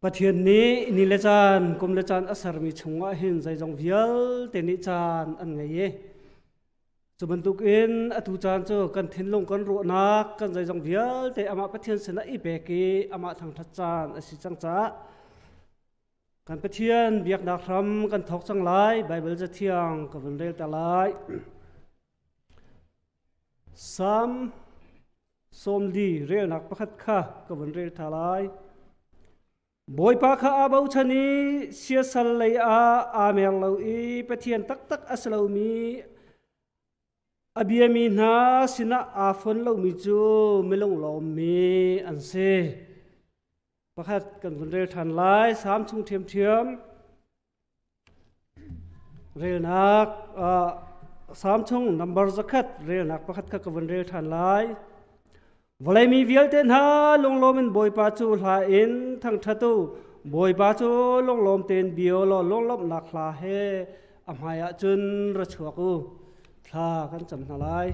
Pathian nih ni le caan, kum le caan a sermi chungah hin zeizong vialte nih caan an ngei i cu bantukin atu caan cu kan thinlung kan ruahnak kan zeizong vialte amah Pathian sinah i pek i amah thangṭhat caan a si cang caah kan Pathian biaknak hram kan thawk cang lai. Baibal Cathiang ka vun rel ta lai. Salm 40 relnak pakhat kha ka vun rel ṭha lai. Bawipa kha aa bochan i siasal lei ah aa mer lo i Pathian taktak a si lomi a biami hna sinah aa fon lomi cu milunglawmmi an si. Pakhat kan vun rel ṭhan lai. Salm chung ṭhiamṭhiam. Relnak Salm chung number 100 relnak pakhat kha ka vun rel ṭhan lai. Vawlei mi vialte hna lunglawm in Bawipa cu hla in thangṭhat u. Bawipa cu lunglawm tein bia law lunglawmhnak hla he a hmaiah cun ra chuak u. Thla kan cam hna lai.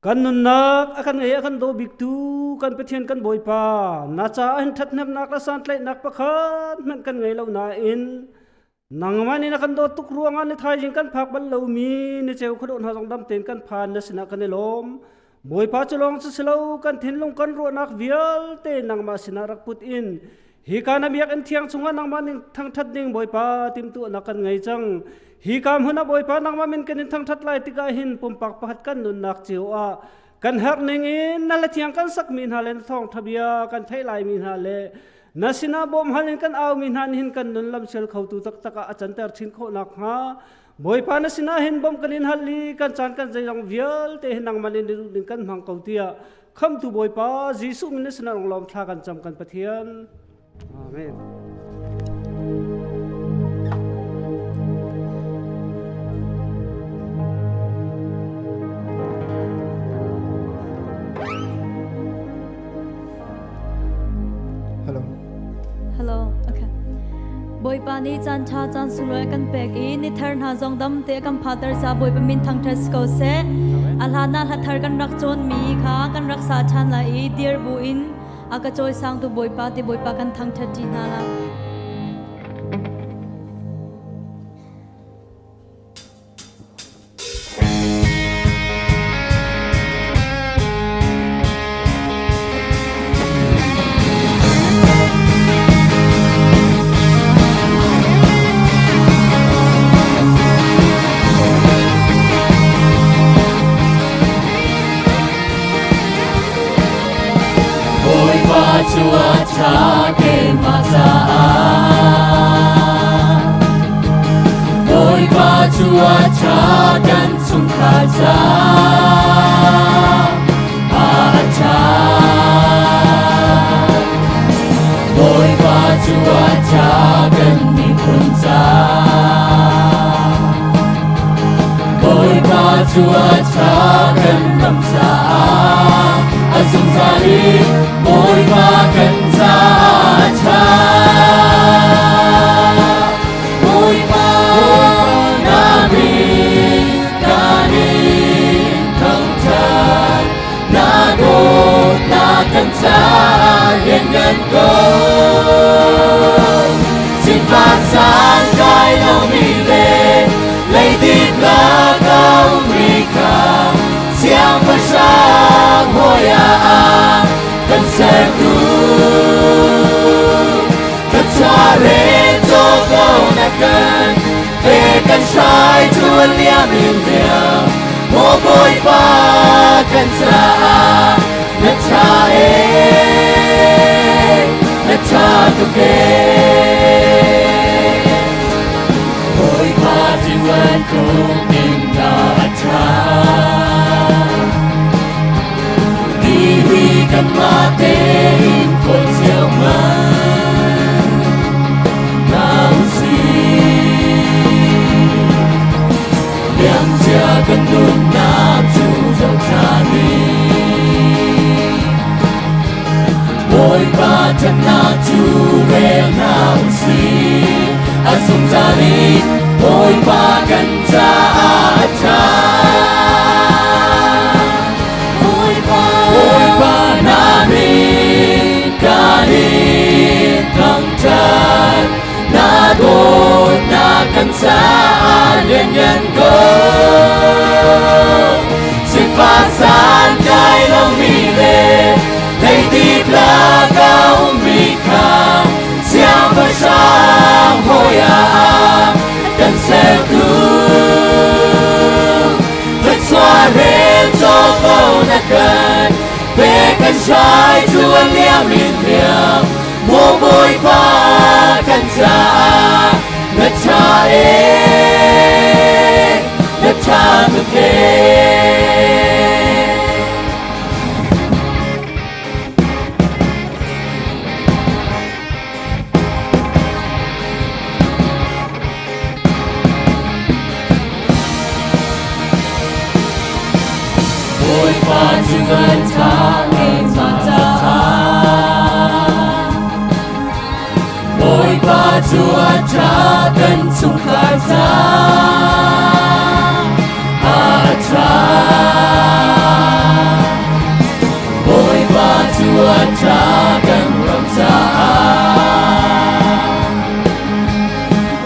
Kan nunnak a kan ngei a kan daw biktu kan Pathian kan Bawipa, na caah hin ṭhathnemnak le santlaihnak pakhat hmanh kan ngei lo nain nangmah nih na kan dawt tuk ruangah ni thaizing kan phak bal lomi ni ceu khuadawh hna zong dam tein kan phan na sinah kan i lawm. Bawipa cu lawng cu si lo, kan thinlung kan ruahnak vialte nangmah sinah rak put in Hika na biakinn thiang chungah nangmah ning thangṭhat ding Bawipa timhtuahnak kan ngei cang. Hika hmun ah Bawipa nangmah min kan in thangṭhat lai tikah hin pumpak pakhat kan nunnak cio ah kan herh ning in na hla thiang kan sakmi hna le na thawngṭha bia kan theih laimi hna le na sinah bawmhal in kan aumi hna nih hin kan nun lamsial khotu taktak ah a canter chin khawh nakhnga Bawipa na sinah hin bawmh kan in hal i kan caan kan zeizong vialte hi nangmah nih duh ding kan hmang ko tiah Khamtu Bawipa Jesuh min na sinah lawm thla kan cam kan Pathian. Amen. Hello. Hello. Okay. Bawipa nih caan ṭha caan sunglawi kan pek i ni thar hna zong dam te kan phater ca Bawipa min thangṭhat si ko seh. A hlan ah hla thar kan rak cawnmi kha kan rak sa ṭhan lai i dir bu in a ka cawisangtu Bawipa ti Bawipa kan thangṭhat ṭi hna la. Bawipa cu a ṭha keimah caah Bawipa cu a ṭha kan chungkhar caah a ṭha. Bawipa cu a ṭha kan miphun caah. Bawipa cu a ṭha kan ram caah a zungzal in Bawipa kan caah a ṭha. Bawipa na min kan in thangṭhat na dawtnak kan caah lianngan ko. Sifak santlai lomi le leidip lak a ummi kha siangpahrang hawi ah kan sertu. Thluachuah cawk lo na kan pe kan hrai cu a liam in liam maw Bawipa kan caah na ṭha ee na ṭha tuk ee Bawipa cu an tluk in na ṭha Ti hi kanmah tein kawl cio hmanh hna usih. Liamcia kan nunnak cu zohṭha ning. Bawipa ṭhatnak cu rel hna usih. Kan caah lianngan ko. Sifak santlai lomi le leidip lak a ummi kha Siangpahrang hawi ah kan sertu. Thluachuah rel cawk lo na kan pek kan hrai cu a liam in liam. Maw Bawipa kan caah na ṭha ee, na ṭha tuk ee. Bawipa cu kan ṭha keimah caah. Bawipa cu a ṭha kan chungkhar caah. A ṭha. Bawipa cu a ṭha kan ram caah.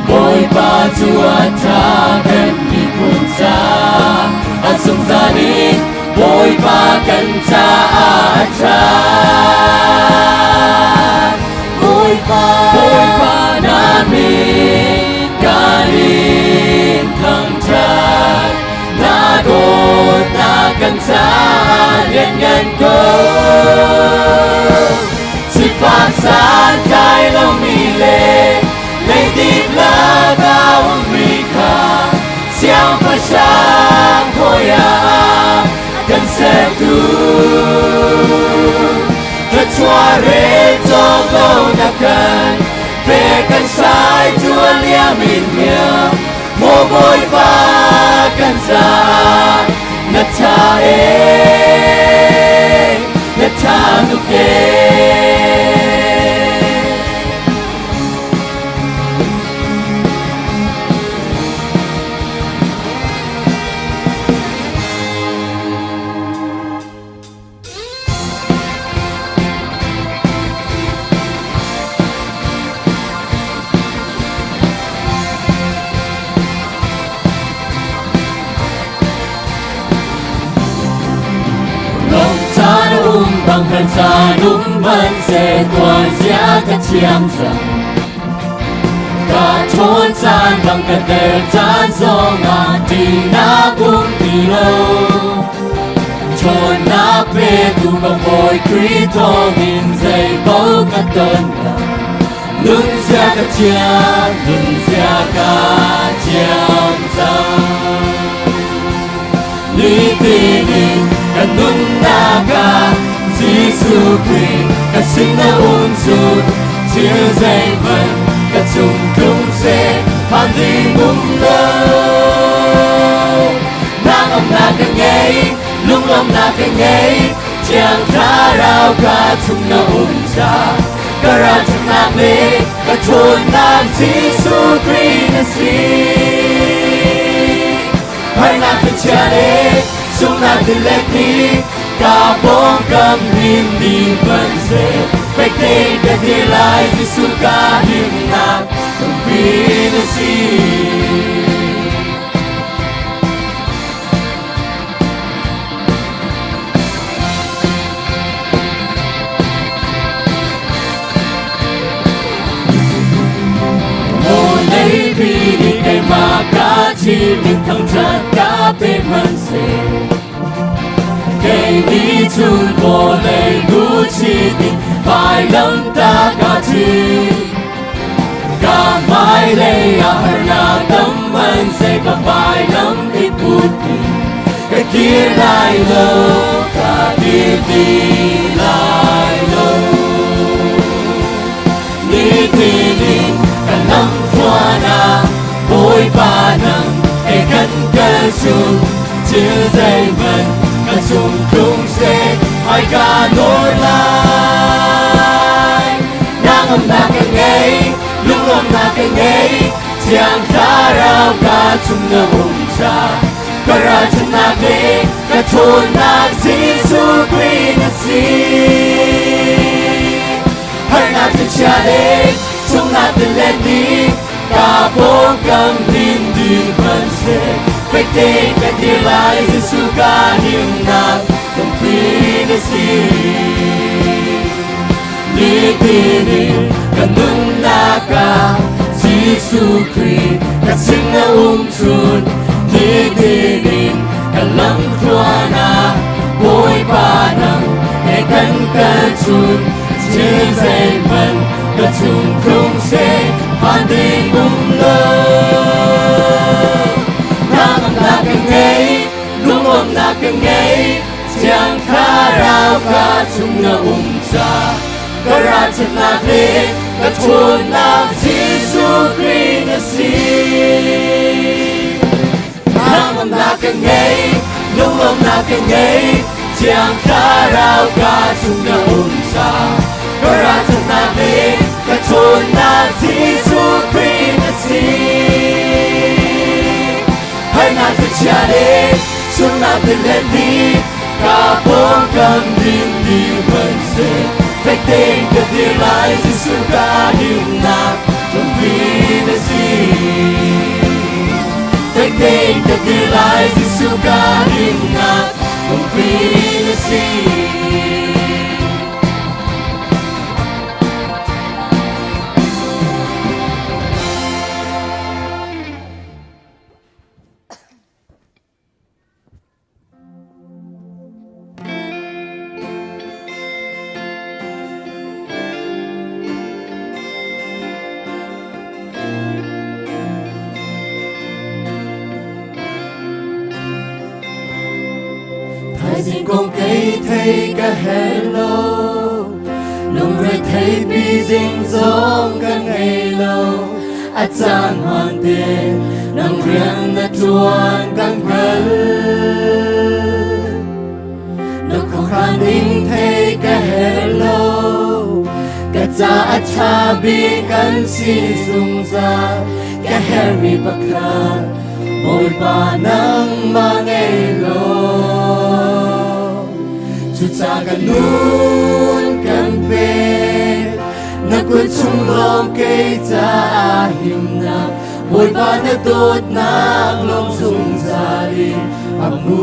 Bawipa cu a ṭha kan miphun caah. A zungzal in Bawipa kan caah a ṭha. Bawipa, Bawipa na min kan in thangṭhat. Na dawtnak kan caah lianngan ko. Sifak santlai lomi le leidip lak a ummi kha Siangpahrang hawi ah kan sertu. Thluachuah rel cawk lo na kan pek kan hrai cu a liam in liam. Maw Bawipa kan caah na ṭha ee, na ṭha tuk ee. Lungcaan um bang kan caan um hmanhseh tuan zia ka thiam cang. Ka ṭhawn caan bang ka der caan zongah ṭihnak um ti lo. Ṭhawnnak petu ka Bawi Khrih thawngin zei paoh ka ton lo. Nunzia ka thiam, nunzia ka thiam cang. Nitin in kan nunnak ah Jesuh Khrih ka sin na um zut. Thil zeihmanh ka cung tlung seh phan ding um lo. Nangomnak ka ngei, lunglawmnak ka ngei, Thiang Thlarau ka chung na um ca. Ka ralṭhatnak le ka ṭhawnnak Jesuh Khrih na si. Harnak thlichia le sunghnak tilet nih ka pawngkam hnin ding hmanhseh fek tein ka dir lai Jesuh ka himnak lungpi na si. Vawleipi nih keimah ka thim in thangṭhat ka pe hmanhseh. Kei nih cun vawlei luchin in vailamtah ka thim. Ka hmailei ah harnak tam hmanhseh ka vailam i put in ka kir lai lo, ka kir ti lai lo. Nitin in kan lamthluan ah Bawipa nang he kan kal chung thil zeihmanh kan chung tlung seh ai ka nawl lai. Nangomnak ka ngei, lunglawmnak ka ngei, Thiang Thlarau ka chung na um ca. Ka ralchannak le ka ṭhawnnak Jesuh Khrih na si. Harnak thlichia le chungnak tilet nih Ka pawngkam hnin dih hmanhseh fek tein ka dir lai Jesuh ka himnak lungpi na si. Nitin in ka nunnak ah Jesuh Khrih ka sin na um chun nitin in ka lamthluan ah Bawipa nang he kan kal chun thil zeihmanh ka chung tlung seh phan ding um lo Ngamnak ka ngei lungawmnak ka ngei Thiang Thlarau ka chung na um ca ka ralṭhatnak le ka ṭhawnnak Jesuh Khrih na si. Hnangamnak ka ngei, lunglawmhnak ka ngei, Thiang Thlarau ka chung na um ca ka ralṭhatnak le ka ṭhawnnak Jesuh Khrih na si. Harnak thlichia le sunnak tilet nih ka pawngkam din di hmanhseh fek tein ka dir lai Jesuh ka himnak lungpi na si. Fek tein ka dir lai Jesuh ka himnak lungpi na si. Thaizing kong kei thei ka her lo lungre thei pi ding zong ka ngei lo A caan hmaan te nang rian na ṭuan kan hngal. Na khuakhan ding thei ka her lo, ka ca a ṭha bik kan si zungzal. Ka hermi pakhat Bawipa nangmah ngei law. Cuca ka nun kan pek Na kut chung lawng kei caah himnak Bawipa na dawtnak lawng zungzal in a hmu.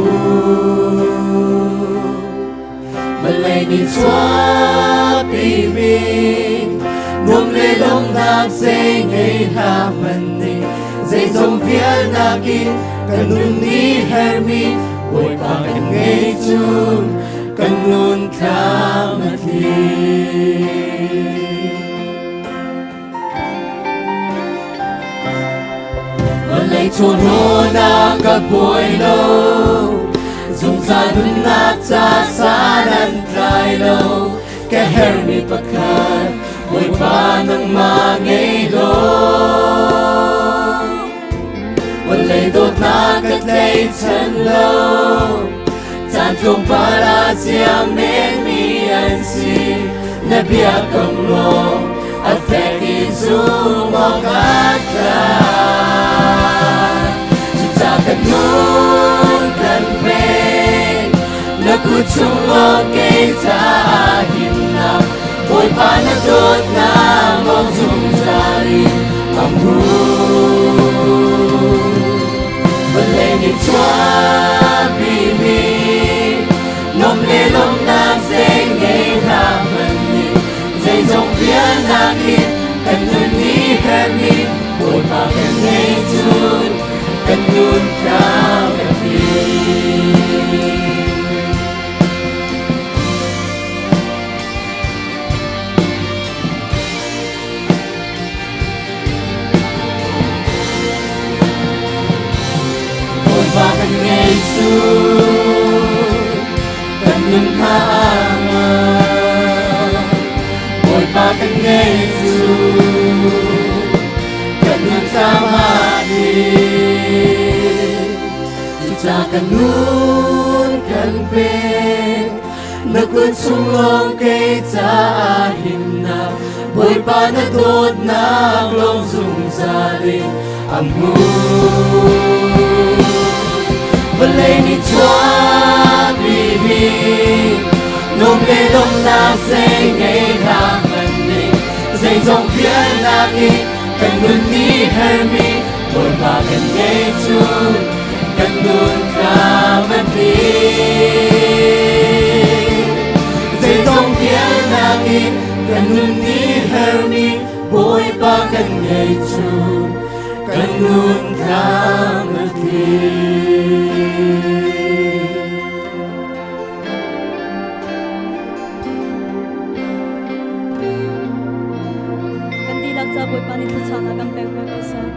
Vawlei nih chuahpimi nuam le lawmhnak zei ngei hlah hmanh nih zeizong vialnak in kan nun nih hermi Bawipa kan ngei cun kan nun tlam a tling. Vawlei chawhrawnak ka buai lo, zungzal nunnak ca san an tlai lo, ka hermi pakhat Bawipa nangmah ngei law. Vawlei dawtnak ka tleichan lo, caan tlawmpal ah ziam menmi an si. Na biakam lawng a fek i zum awk a tlak. Cucaah ka nun kan pek, na kut chung lawng kei caah himnak Bawipa na dawtnak mong zungzal in a hmu. Vawlei nih chuahpimi lawm le lawmhnak zei ngei hlah hmanh nih zeizong vialnak in kan nun nih herhmi Bawipa kan ngei cun kan nun tlam a tling. Bawipa kan ngei cu kan nun hna Bawipa kan ngei cu kan nun tlam Cuca kan nun kan pek na kut chung lawng kei caah himnak Bawipa na dawtnak lawng zungzal in a hmu Vawlei nih chuahpimi nuam le lawmhnak zei ngei hlah hmanh ning zeizong vialnak in. Kan nun nih hermi Bawipa kan ngei cu kan nun tlam a tling. Zeizong vialnak in kan nun nih hermi Bawipa kan ngei cu kan nun tlam a tling. Kan dihlak ca Bawipa nih thluachuahnak kan pek ve ko seh.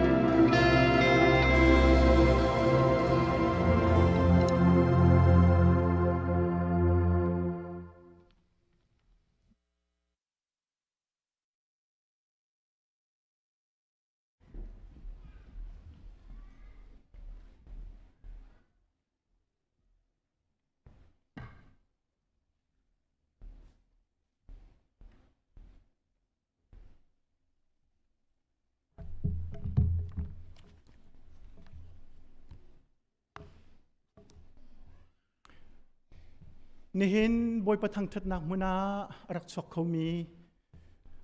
Nihin Bawipa thangṭhatnak hmun ah a rak chuak khomi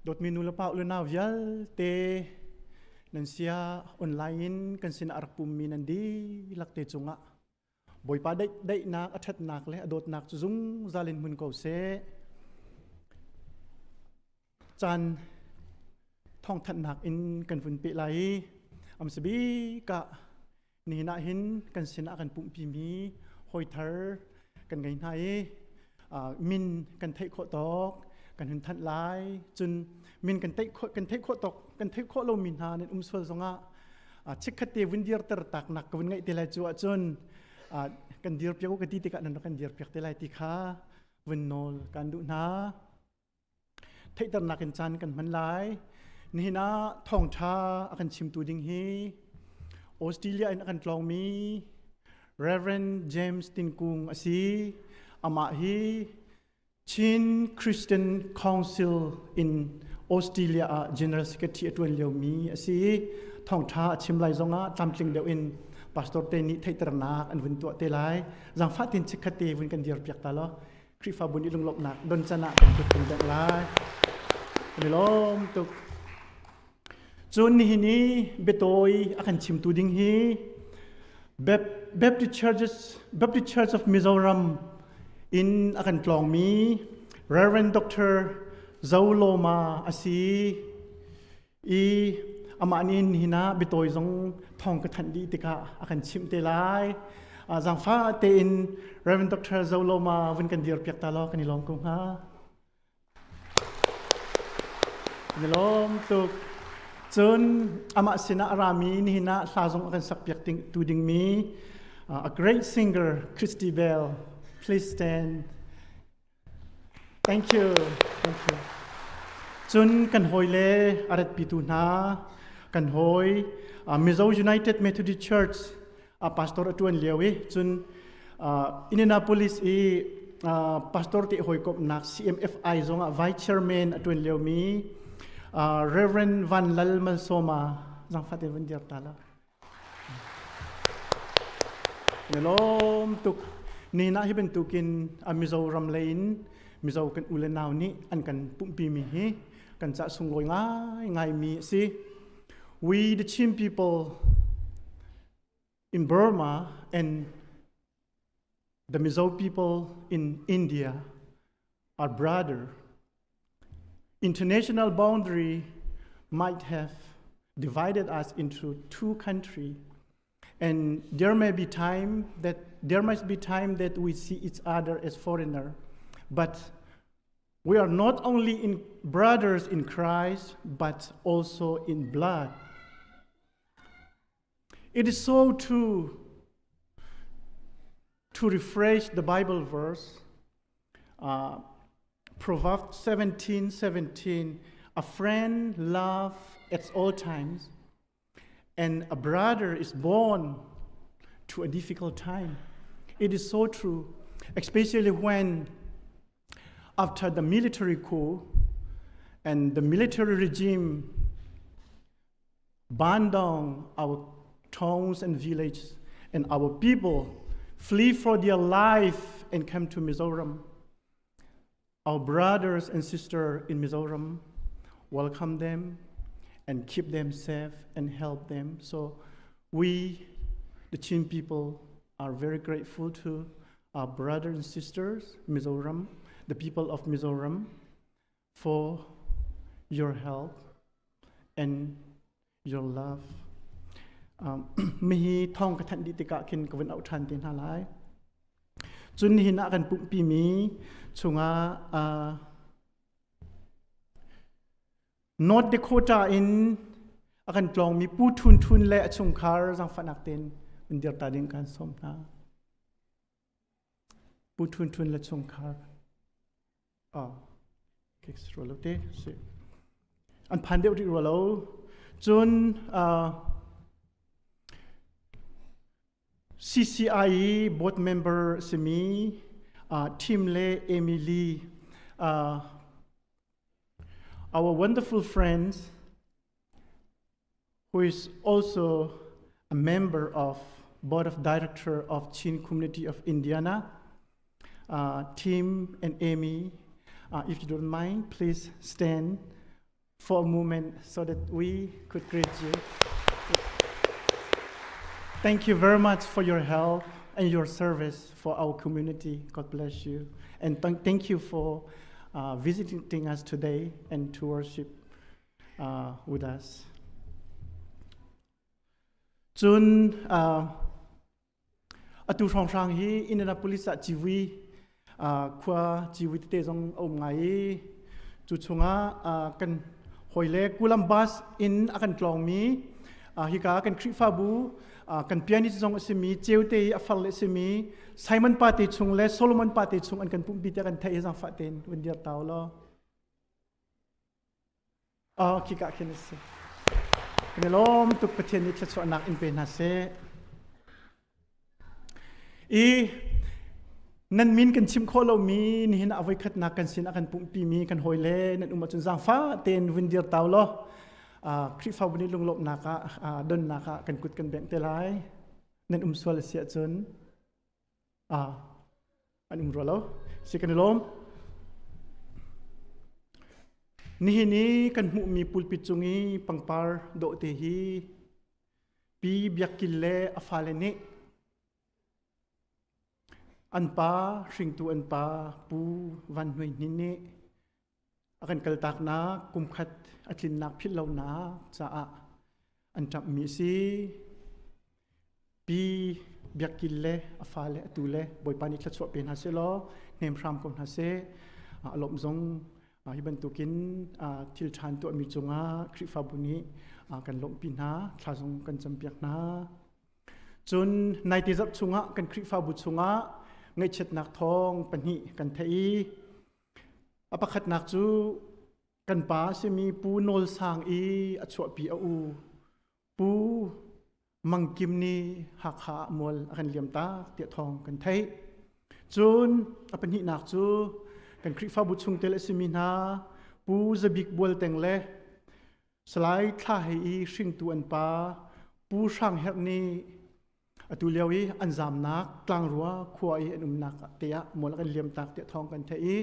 dawtmi nu le pa u le nau vialte nan sia online in kan sinah a rak pummi nan dihlak te cungah Bawipa daihnak a ṭhatnak le a dawtnak cu zungzal in hmun ko seh. Caan thawngthanhnak in kan vun peh lai i amsabik ah Nihin ah hin kan sinah kan pumhpimi hawi thar kan ngei hna i min kan theih khawh tawk kan hun thanh lai. Cun min kan theih khawh kan theih khawh tawk kan theih khawh lomi hna nan um sual zongah chikkhat te vun dirter taknak ka vun ngeih te lai cu ahcun kan dir piak u ka ti tikah nan rak kan dir piak te lai ti kha vun nawl kan duh hna. Theihternak in caan kan hman lai. Nihin ah thawngṭha a kan chimtu ding hi Australia in a kan tlawngmi Reverend James Tinkung a si. Amah hi Chin Christian Council in Australia ah General Secretary a ṭuan liomi a si. Thawngṭha a chim lai zongah tlamtling deuh in pastor te nih theihternak an vun tuah te lai. Zaangfah tin chikkhat te vun kan dir piak ta law. Khrihfabu nih lunglawmhnak don can ah kan kut kan bengh lai. Kan i lawm tuk. Cun nihin i biatawi a kan chimtu ding hi Baptist Churches, Baptist Church of Mizoram in a kan tlawngmi Reverend Dr. Zoloma a si i amah nih nihin ah biatawi zong thawng ka thanh dih tikah a kan chimh te lai. Zaangfah tein Reverend Dr. Zoloma vun kan dir piak ta law kan i lawm ko hnga. Kan i lawm tuk. Cun amah sinah a rami nihin ah hla zong a kan sak piak tu dingmi a great singer Christy Bell. Please stand. Thank you. Thank you. Cun kan hawile a ratpitu hna, kan hawi Mizo United Methodist Church pastor a ṭuan lio i cun Indianapolis i pastor te hawikomhnak CMFI zongah vice chairman a ṭuan liomi Reverend Van Lal Malsawma zangfate van dir ta la. Na lawm tuk. Ni na hi bantukin a Mizoram lei in Mizo kan u le nau nih an kan pumhpi mi hi kan ca sunglawi ngai ngai mi a si. We the Chin people in Burma and the Mizo people in India are brother. International boundary might have divided us into two countries and there may be time that there must be time that we see each other as foreigner but we are not only in brothers in Christ but also in blood it is so true to rephrase the Bible verse, Proverbs 17 17, a friend loves at all times, and a brother is born to a difficult time. It is so true, especially when after the military coup and the military regime burned down our towns and villages, and our people flee for their life and come to Mizoram. Our brothers and sisters in Mizoram welcome them and keep them safe and help them. So we, the Chin people, are very grateful to our brothers and sisters, Mizoram, the people of Mizoram, for your help and your love. Um, mihi thong ka thanh dih tikah khin ka vun auh ṭhan te hna lai. Cun nihin ah kan pumhpimi chungah uh, North Dakota in a kan tlawngmi Pu Thun Thun le a chungkhar zaangfahnak tein an dir ta ding kan sawm hna. Pu Thun Thun le chungkhar. Oh, keks rua lo te si. An phan deuh rih rua lo. Cun uh, CCIE board member simi uh, Tim le Emily uh, our wonderful friends who is also a member of board of director of Chin Community of Indiana, uh, Tim and Amy, uh, if you don't mind, please stand for a moment so that we could greet you. Thank you very much for your help and your service for our community. God bless you. And th- thank you for uh, visiting us today and to worship uh, with us. Cun uh, atu hrawnghrang hi Indianapolis ah civui khua civui tete zong a um ngai i cu chungah kan hawile Columbus in a kan tlawngmi hika kan Khrihfabu kan pianist zong a simi Ceute i a far le simi Simon pa te chung le Solomon pa te chung an kan pumhpi tiah kan theih i zaangfah tein vun dir ta u law. Oh, khika khin a si. Kan i lawm tuk Pathian nih thluachuahnak in pe hna seh. I nan min kan chim khawh lomi nihin ah voikhatnak kan sin a kan pumhpimi kan hawile nan um ahcun zaangfah tein vun dir tau law Khrihfabu nih lunglawmhnak ah donnak ah kan kut kan bengh te lai. Nan um sual a si ahcun an um rua lo. Si kan i lawm. Nihin i kan hmuhmi pulpit cung i pangpar dawh te hi Pi Biakkil le a fale nih an pa hringtu an pa Pu Van Hnuai Hnin nih a kan kaltaknak kumkhat a tlinnak philh lonak caah an ṭamhmi a si. Pi Biakkil le a fale atu le Bawipa nih thluachuah pe hna seh law hnem hram ko hna seh. A lawmh zong hi bantukin thil ṭhan tuahmi cungah Khrihfabu nih kan lawmhpi hna, thla zong kan campiak hna. Cun naite zarh chungah kan Khrihfabu chungah ngaihchiatnak thawng pahnih kan theih i a pakhatnak cu kan pa a simi Pu Nawl Sang i a chuahpi a u Pu Mang Kim nih Hakha ah mual a kan liam tak tiah thawng kan theih. Cun a pahnihnak cu kan Khrihfabu chungtel a simi hna Pu Zabik Bual Teng le Salai Thla Hei i hringtu an pa Pu Hrang Herh nih atu lio i an zamnak tlangrua khua i an umnak te ah mual a kan liam tak tiah thawng kan theih i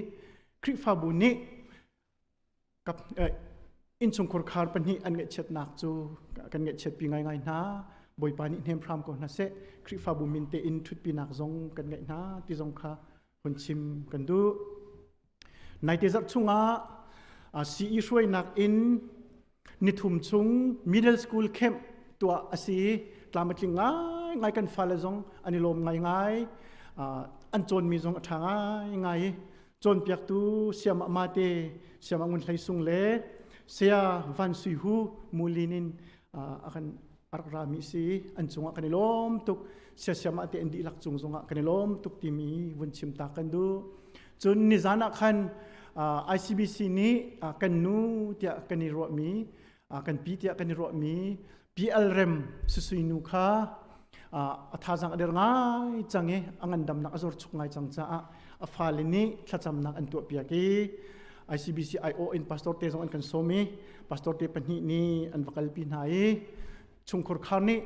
Khrihfabu nih kap innchungkhar khar pahnih an ngaihchiatnak cu kan ngaihchiatpi ngaingai hna Bawipa nih hnem hram ko hna seh Khrihfabu min te in ṭhutpinak zong kan ngeih hna ti zong kha hun chim kan duh naite zarh chungah CE hruainak in nithum chung middle school camp tuah a si tlam a tling ngai ngai kan fale zong an i lawm ngai ngai an cawnmi zong a ṭha ngai ngai Cawnpiaktu Siamah Mate, Siamah Ngun Hlei Sung le Saya Van Sui Hu Mulin in a kan rak rami si an cungah kan i lawm tuk sia siamah te an dihlak cung zongah kan i lawm tuk timi vun chim ta kan duh cun nizan ah khan ICBC nih kan nu tiah kan i ruahmi kan pi tiah kan i ruahmi PL rem susui nu kha a thazang a der ngai cang i a ngandamnak a zor chuk ngai cang caah a fale nih thlacamnak an tuahpiak i ICBC IO in pastor te zong an kan sawm i pastor te pahnih nih an va kalpi hna i chungkhur khar nih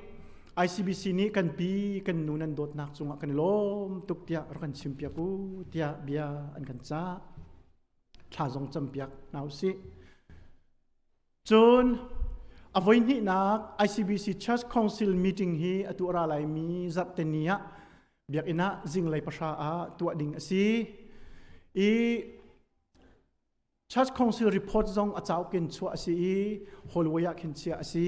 ICBC nih kan pi kan nu nan dawtnak cungah kan i lawm tuk tiah rak kan chimpiak u tiah bia an kan cah thla zong campiak hna usih Cun A voihnihnak ICBC Church Council meeting hi atu a ra laimi zarhteni ah biakinn ah zinglei pahra ah tuah ding a si. I Church Council report zong a cauk in chuah a si i hallway ah khin chiah a si.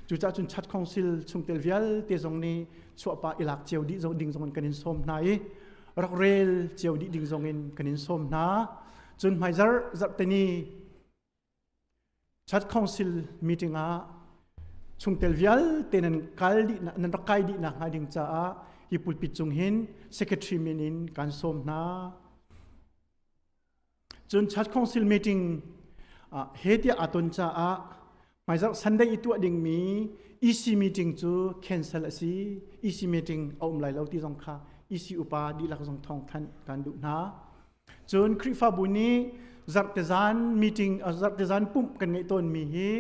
Cucaah cun Church Council chungtel vialte zong nih chuahpah i lak cio dih ding zong in kan in sawm hna i rak rel cio dih ding zong in kan in sawm hna. Cun hmaizarh zarhteni Church Council meeting ah chungtel vialte nan kal dih nan rak kai dih nak hnga ding caah hi pulpit cung hin secretary min in kan sawm hna. Cun Church Council meeting he tiah aa ton caah hmaizarh Sunday i tuah dingmi EC meeting cu cancel a si. EC meeting a um lai lo ti zong kha EC upa dihlak zong thawng thanh kan duh hna. Cun Khrihfabu nih zarhtezan meeting zarhtezan pumh kan ngeih tawnmi hi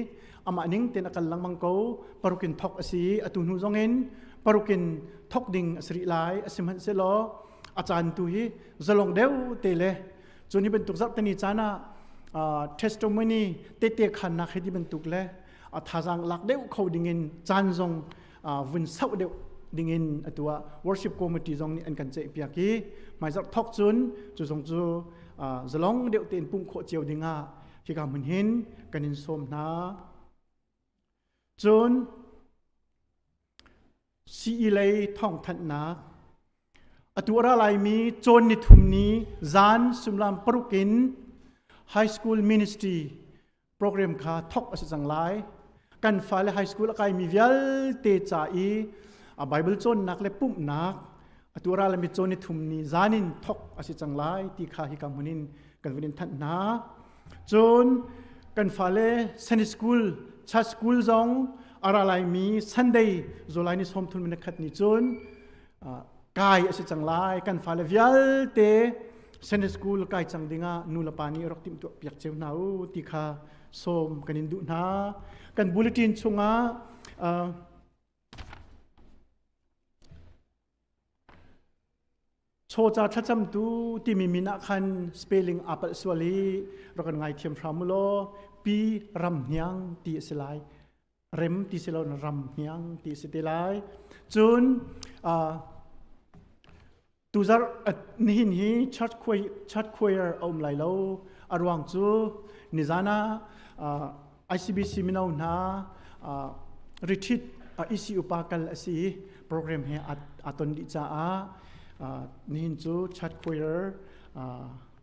amah ning tein a kal lengmang ko. Paruk in thok a si i atu hnu zong in paruk in thok ding a si rih lai. A si hmanhsehlaw a caan tu hi zalong deuh te le cun hi bantuk zarhteni caan ah testimony tete khannak hi ti bantuk le a thazaang lak deuh kho dingin caan zong vun sauh deuh dingin atu ah worship committee zong nih an kan ceih piak i hmaizarh thok cun cu zong cu zalong deuh tein pumh khawh cio dingah hika hmun hin kan in sawm hna. Cun CE lei thawngthanhnak atu a ra laimi cawn ni thum ni zan sumlam paruk in high school ministry program kha thok a si cang lai. Kan fale high school a kaimi vialte ca i a Bible cawnnak le pumhnak atu a ra laimi cawn ni thum ni zan in thok a si cang lai ti kha hika hmun in kan vun in thanh hna. Cun kan fale Sunday school, church school zong a ra laimi Sunday July ni 30 ni khat ni cun kai a si cang lai. Kan fale vialte Sunday school kai cang dingah nu le pa nih rak timhtuah piak cio hna u ti kha sawm kan in duh hna. Kan bulletin chungah Chawca thlacamtu timi min ah khan spelling aa palh sual i rak kan ngaithiam hram u law Pi Ram Hniang ti a si lai. Rem ti si lo Ram Hniang ti a si te lai. Cun tuzarh nihin hi church choir, church choir a um lai lo. A ruang cu nizan ah ICBC mino hna retreat EC upa kal a si i program he aa ton dih caah nihin cu church choir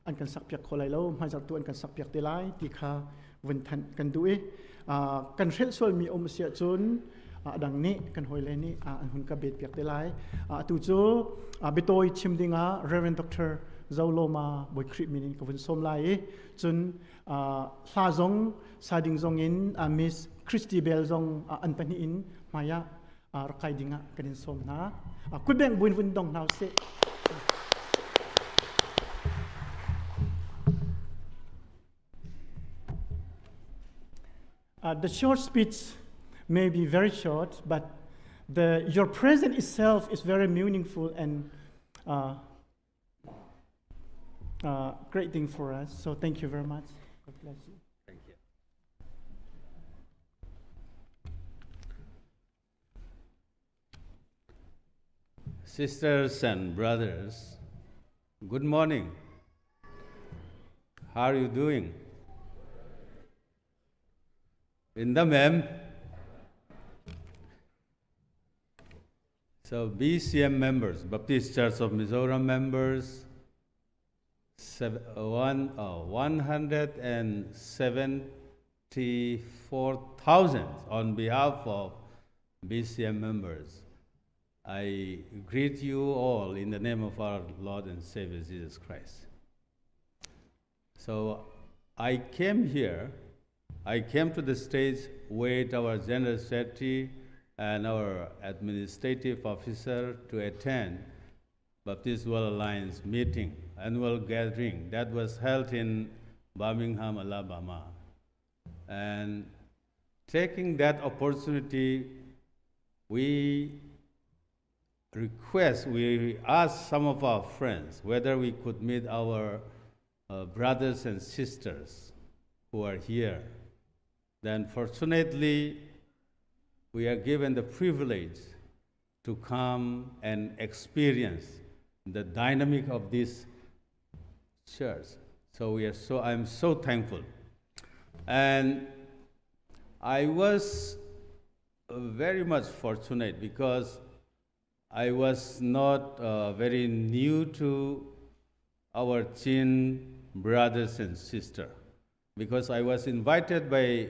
an kan sakpiak kho lai lo hmaizarh tu an kan sakpiak te lai ti kha vun thanh kan duh i kan hrelh sualmi um a si ahcun a dang nih kan hawile nih an hun ka bet piak te lai. Atu cu biatawi chim dingah Reverend Dr. Zoloma Bawi Khrih min in ka vun sawm lai i cun hla zong sa ding zong in Miss Christy Bell zong an pahnih in hmaiah rak kai ding ah kan in sawm hna. Kutbeng buin vun dong hna usih. The short speech may be very short, but your presence itself is very meaningful and great thing for us. So thank you very much. God bless you. Thank you. Sisters and brothers, good morning. How are you doing? In the mem. So BCM members, Baptist Church of Mizoram members, 174,000 on behalf of BCM members. I greet you all in the name of our Lord and Savior Jesus Christ. So I came here, I came to the stage with our General Secretary and our administrative officer to attend Baptist World Alliance meeting, annual gathering that was held in Birmingham, Alabama. And taking that opportunity, we request, we asked some of our friends whether we could meet our brothers and sisters who are here. Then fortunately, We are given the privilege to come and experience the dynamic of this church. So we are so I'm so thankful. And I was very much fortunate because I was not very new to our Chin brothers and sisters because I was invited by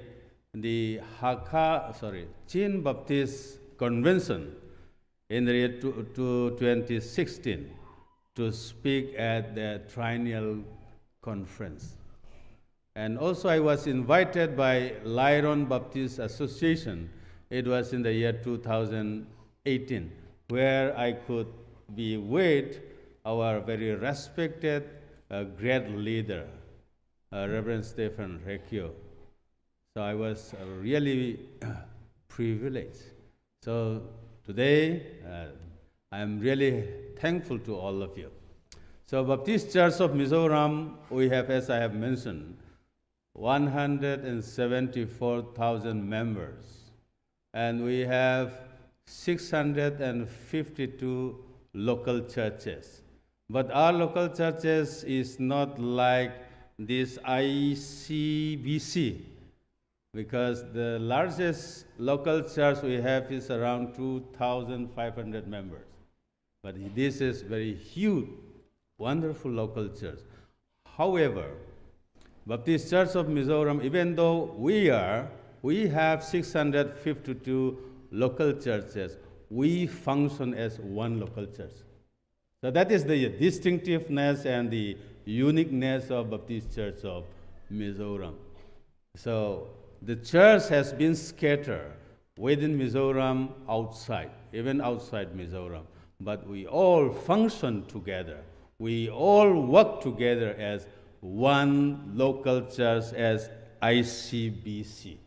the Hakha, sorry, Chin Baptist Convention in the year 2016 to speak at the triennial conference. And also I was invited by Lyron Baptist Association. It was in the year 2018, where I could be with our very respected great leader, Reverend Stephen Recchio. So I was really privileged. So today, I am really thankful to all of you. So Baptist Church of Mizoram, we have, as I have mentioned, 174,000 members. And we have 652 local churches. But our local churches is not like this ICBC, because the largest local church we have is around 2,500 members. But this is very huge, wonderful local church. However, Baptist Church of Mizoram, even though we have 652 local churches, we function as one local church. So that is the distinctiveness and the uniqueness of Baptist Church of Mizoram. So the church has been scattered within Mizoram, outside, even outside Mizoram. But we all function together. We all work together as one local church, as ICBC.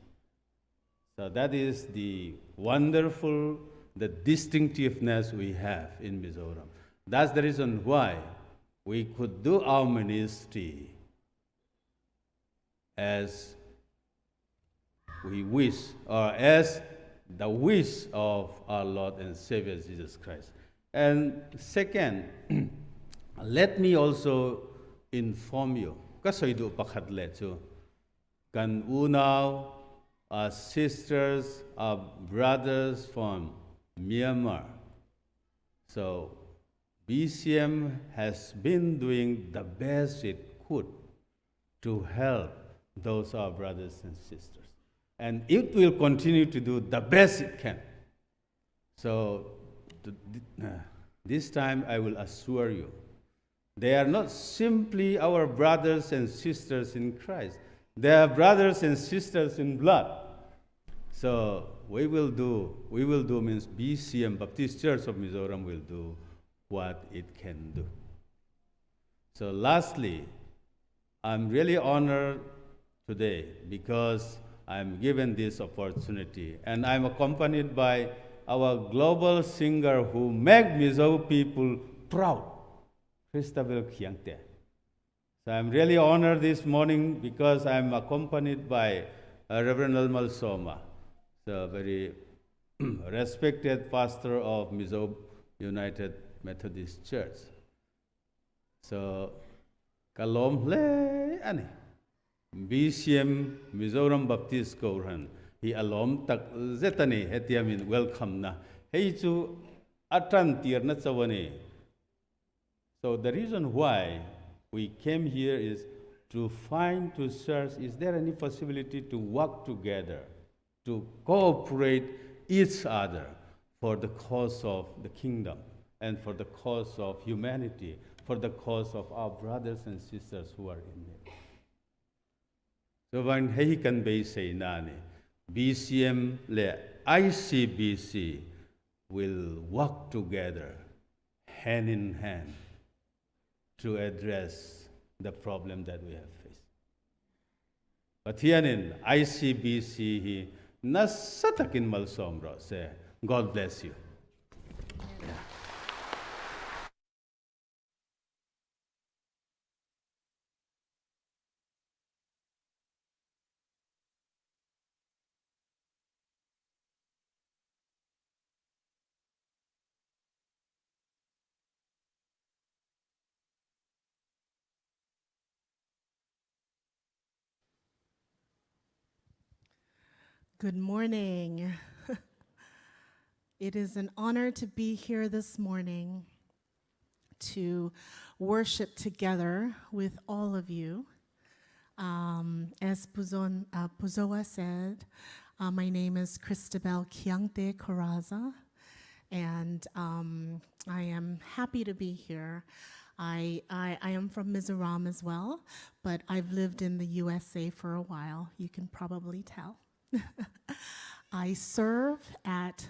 So that is the wonderful, the distinctiveness we have in Mizoram. That's the reason why we could do our ministry as we wish, or as the wish of our Lord and Savior Jesus Christ. And second, let me also inform you, ka soi duh pakhat le cu, kan unau, our sisters, our brothers from Myanmar. So BCM has been doing the best it could to help those our brothers and sisters. And it will continue to do the best it can. So this time I will assure you, they are not simply our brothers and sisters in Christ. They are brothers and sisters in blood. So we will do, we will do means BCM, Baptist Church of Mizoram, will do what it can do. So lastly, I'm really honored today because I'm given this opportunity and I'm accompanied by our global singer who make Mizo people proud, Christabel Khiangte. So I'm really honored this morning because I'm accompanied by Reverend Almal Soma, the very respected pastor of Mizo United Methodist Church. So ka lawm hle ani. BCM Mizoram Baptist Kohhran hi a lawm tak zet ani hetiamin welcome na hei chu a tan tir na chaw ani. So the reason why we came here is to find, to search, is there any possibility to work together, to cooperate each other for the cause of the kingdom and for the cause of humanity, for the cause of our brothers and sisters who are in need. So van hei kan beisei na ni BCM le ICBC will work together hand in hand to address the problem that we have faced. Pathianin ICBC hi nasa takin malsawm rawh se. God bless you. Good morning. It is an honor to be here this morning to worship together with all of you. Um, as Puzon, uh, Puzoa said, uh, my name is Christabel Kiangte Coraza, and um, I am happy to be here. I, I, I am from Mizoram as well, but I've lived in the USA for a while. You can probably tell. I serve at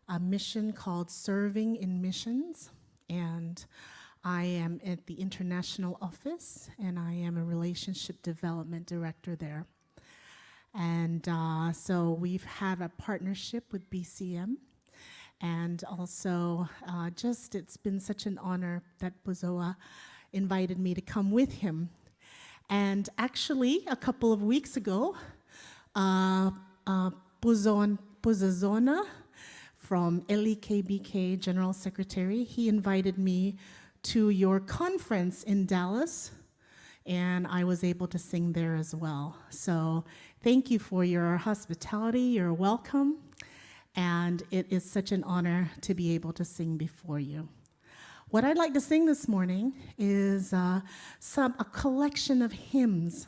a mission called Serving in Missions, and I am at the international office, and I am a relationship development director there. And uh, so we've had a partnership with BCM. And also, uh, just it's been such an honor that Buzoa invited me to come with him. And actually, a couple of weeks ago, uh, uh, Puzon, Puzazona from LEKBK General Secretary, he invited me to your conference in Dallas and I was able to sing there as well. So thank you for your hospitality, your welcome, and it is such an honor to be able to sing before you. What I'd like to sing this morning is uh, some, a collection of hymns.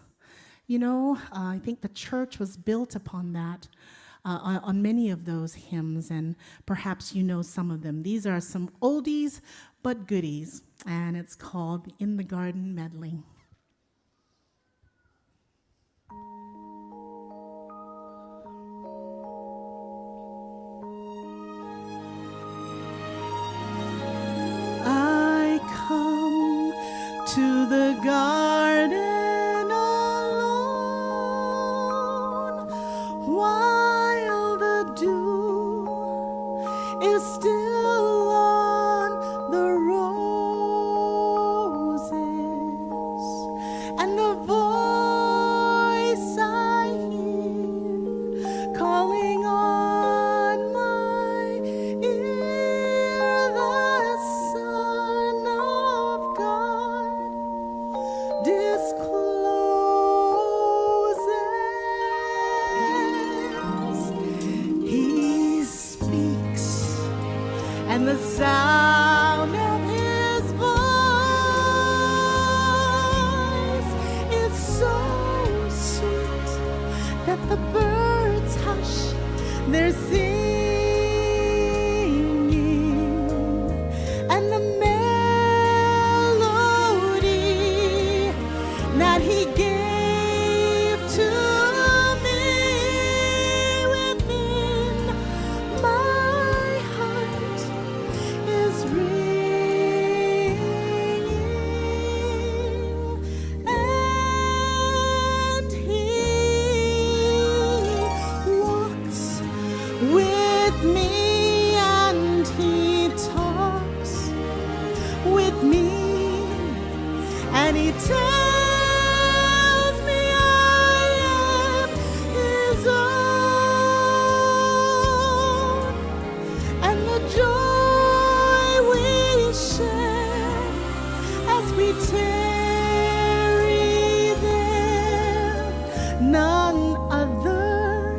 You know, uh, I think the church was built upon that, uh, on many of those hymns, and perhaps you know some of them. These are some oldies but goodies, and it's called In the Garden Medley. I come to the garden alone while the dew is still on the roses and the voice I hear calling on my ear, the Son of God discloses. He speaks, and the sound of his voice is so sweet that the birds hush their singing, and the melody that he gave to me within my heart is ringing, and he walks with me and he talks with me and he tells me I am his own and the joy we share as we tarry there none other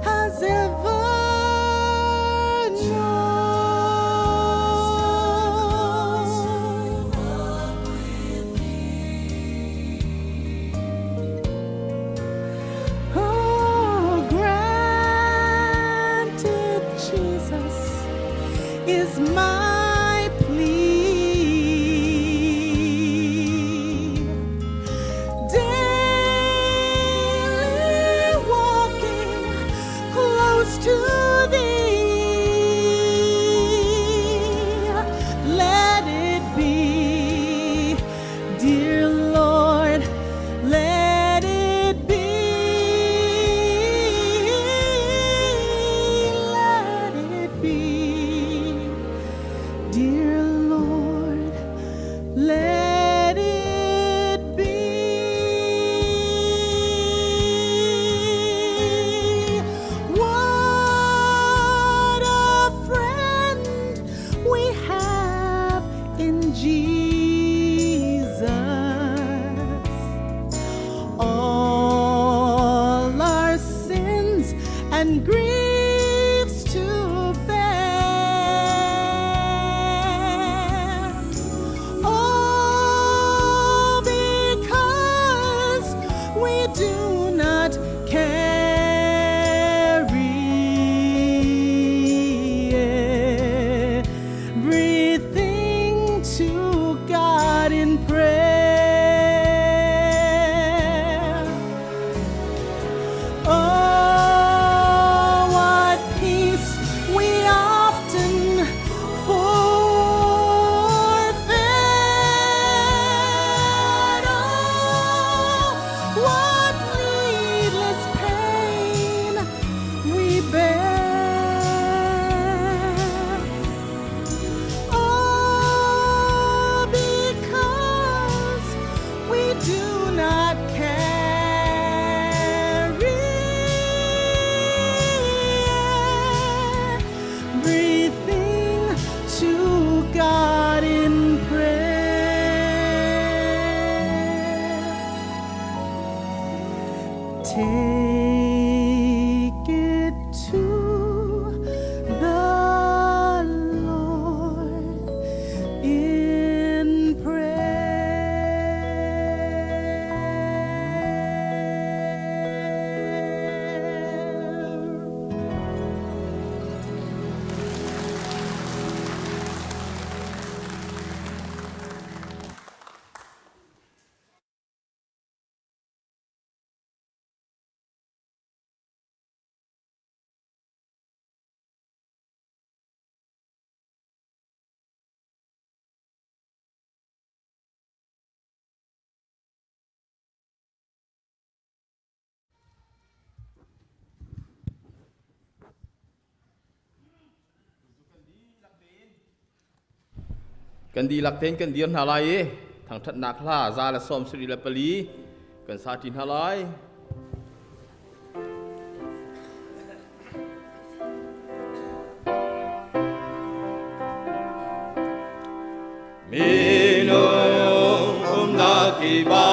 has ever known. Oh, granted, Jesus is my plea. Daily walking close to thee. Let it be, dear Lord, let it be. Let it be, dear Lord, let it be. What a friend we have in Jesus. All our sins and Kan dihlak tein kan dir hna lai i thangṭhatnak hla 174 kan sa ṭi hna lai. Minung umnak kipa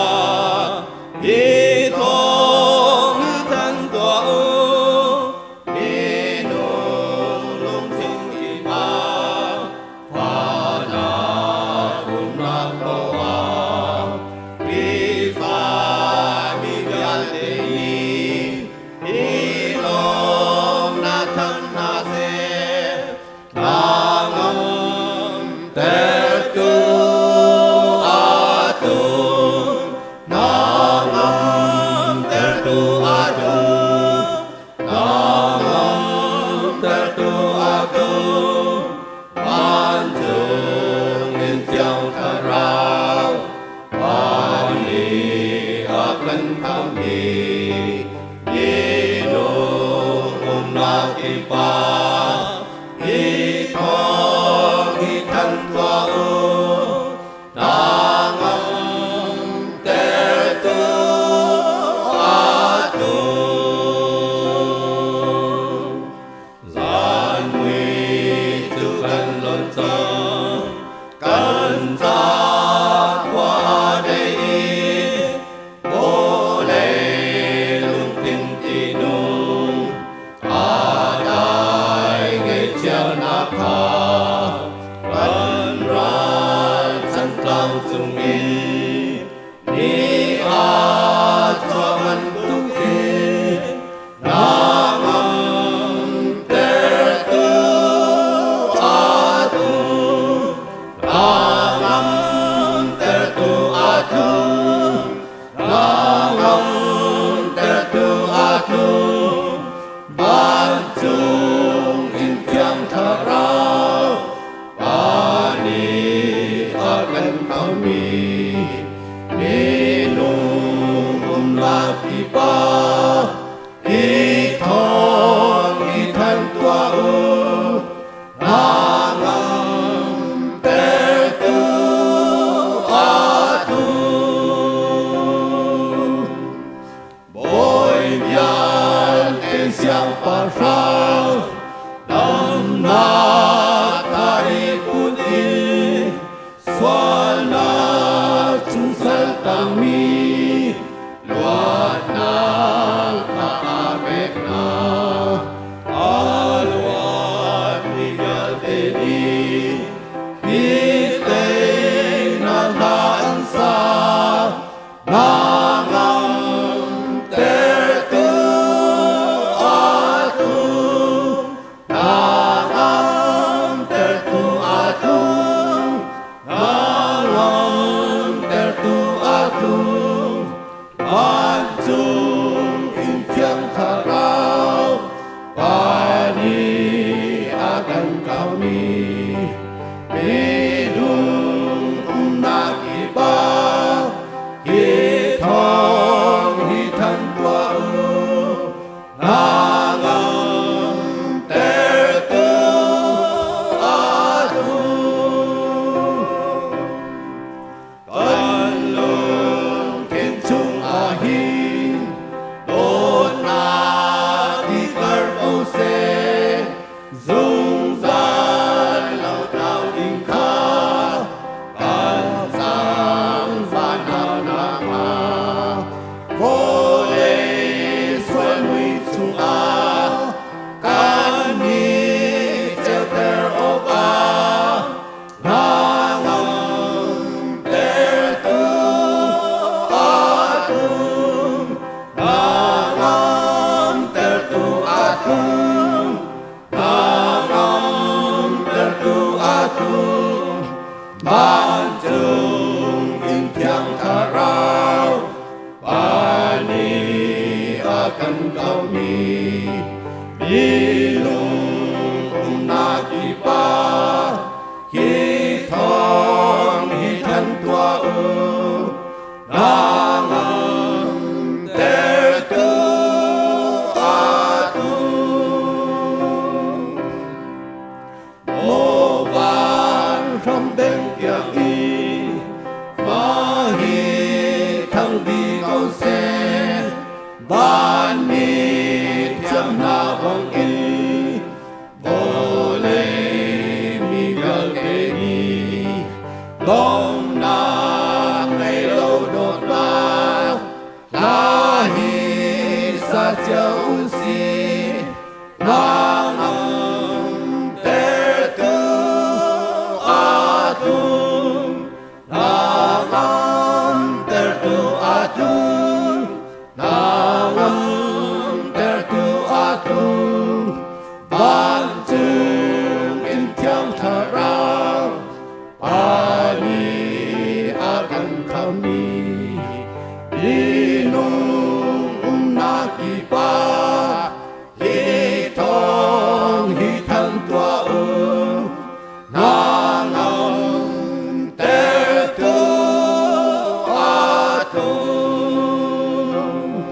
hi thawng than tuah u. Minung lungthin kipa fahnak umnak poah Khrihfa mi vialte nih hi lawmnak than hna seh. Tertu atung, nangam tertu atung, nangam tertu atung, vancung in thiang thlarau, van i a kan khammi, minung umnak kipa, hi thawng hi thanh tuah u, nangam tertu atu. Zan mui cu kan lon cang, kan ca khua dei i, vawlei lungthin tihnung, a dai ngaihchiatnak kha kan ral chantlang cungin ni a chuah bantukin nangam tertu atu nangam tertu atu nangam tertu atu vancung in thiang thlarau Pa nih a kan khammi minung umnak kipa hi thawng hi thanh tuah u nangam tertu atu. Bawi vialte siangpahrang damnak thari put in sualnak chung sal tangmi luatnak kha a pek hna. A luatmi vialte nih hi teinak hla an sa. Nangam tertu atu, nangam tertu atu, nangam tertu atu, vancung in thiang thlarau, Pa nih a kan kaumi, minung umnak i pa, hi thawng hi than tuah u, nangam tertu atu. Kan lungthin chungah hin dawtnak hi kar ko seh, zungzal lo tlau ding kha kan zaangfahnak nakhnga vawlei sual mui chungah kan nih ceuter awkah nangam tertu atung, nangam tertu atung, nangam tertu atung, vancung in thiang thlarau, Pa nih a kan kaumi, minung umnak i Pa, hi thawng hi than tuah u, nangam tertu atu. Maw van Ram deng tiang i mah hi thang di ko seh. Vanmi thiang hna bang in vawlei mi vialte nih donghnak ngei lo dawtnak hla hi sa cio u sih. Hnangamtertu a tlung, hnangamtertu a tlung, hnangamtertu a tlung. Vancung in Thiang Thlarau, Pa nih a kan khammi, minung umnak kip ah Hi thawng hi thanh tuah u, hnangamtertu a tlung.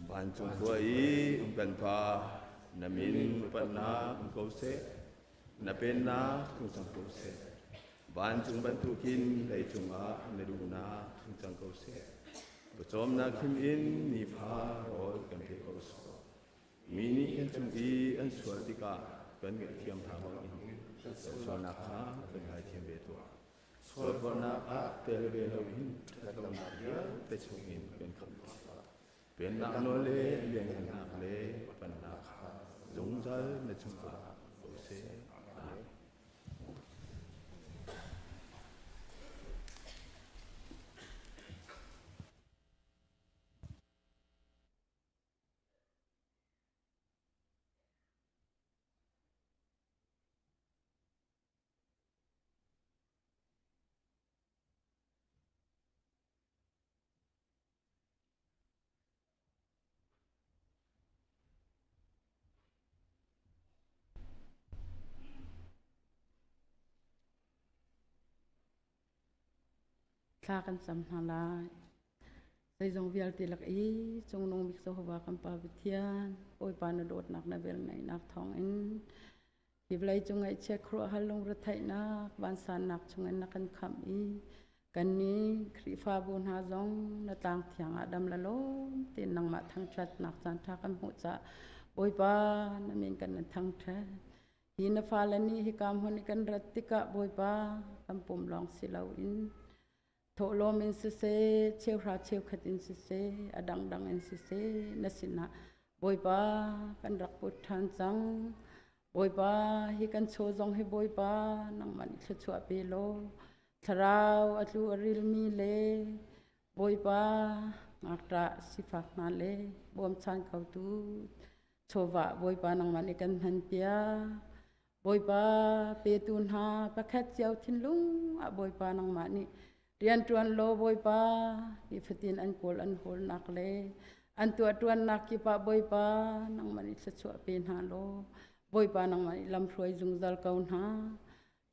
Vancung khua i um kan Pa, na min upatnak um ko seh, na pennak tlung cang ko seh. Vancung bantukin leicung ah na duhnak tlung cang ko seh. Pawcawmnak him in nifa rawl kan pe ko sawh. Mi nih kan cung i an sual tikah kan ngaihthiam hna bangin kan sualnak kha kan ngaithiam ve tuah. Sualforhnak ah tel ve loin ṭhatlonak vialte chungin kan khamh tuah. Pennak nawl le lianhngannak le pannak kha zungzal na cungah ko seh. Amen. Thla kan cam hna lai. Zeizong vialte lak i cungnung bik Jehovah kan Pa Pathian, Bawipa na dawtnak na velngeihnak thawngin hi vawlei cung ngaihchiat khuaruahhar lungretheihnak vansannak chungin na kan khamh i kannih Khrihfabu hna zong na tlang thiang ah dam la lawm tein nangmah thangṭhatnak caanṭha kan hmuh caah Bawipa na min kan in thangṭhat. Hi na fale nih hika hmun i kan rat tikah Bawipa kan pum lawng si loin thawhlawm in siseh, cheuhra cheukhat in siseh, a dangdang in siseh na sinah Bawipa kan rak put ṭhan cang. Bawipa hi kan chaw zong hi Bawipa nangmah nih thluachuah pe law thlarau a tlu a rilmi le Bawipa ngakṭah sifak hna le bawmchan khotu chawva Bawipa nangmah nih kan hmanpiak. Bawipa petu hna pakhat cio thinlung ah Bawipa nangmah nih rianṭuan law Bawipa nifatin an kawl an hawlnak le an tuahṭuannak kip ah Bawipa nangmah nih thluachuah pe hna law Bawipa nangmah nih lamhruai zungzal ko hna.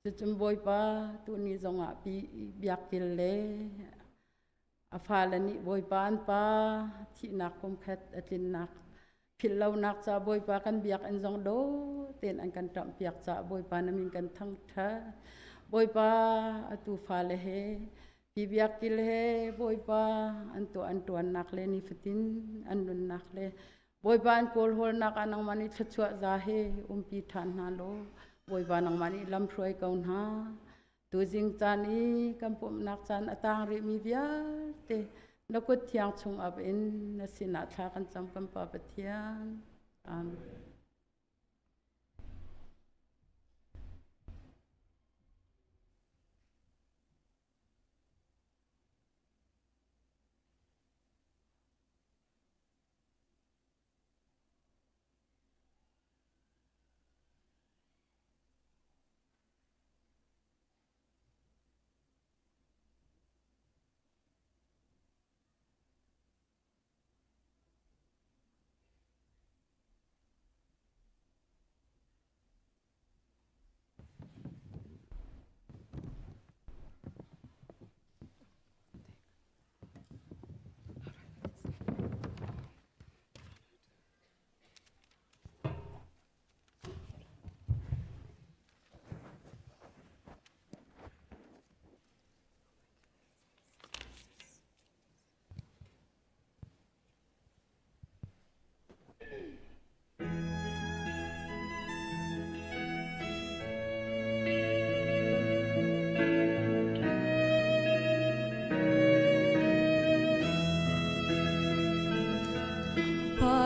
Cucun Bawipa tuni zongah pi biakil le A fale nih Bawipa an pa thihnak kumkhat a tlinnak philhlonak ca Bawipa kan biakinn zong daw tein an kan ṭamhpiak caah Bawipa na min kan thangṭhat. Bawipa atu fale he hi biakil he Bawipa an tuah an ṭuannak le nifatin an nunnak le Bawipa an kawlhawlnak ah nangmah nih thluachuah za he umpi ṭhan hna law Bawipa nangmah nih lamhruai ko hna. Tuzing caan i kan pumhnak caan a tang rihmi vialte na kut thiang chung ap in na sinah thla kan cam kan Pa Pathian. Amen.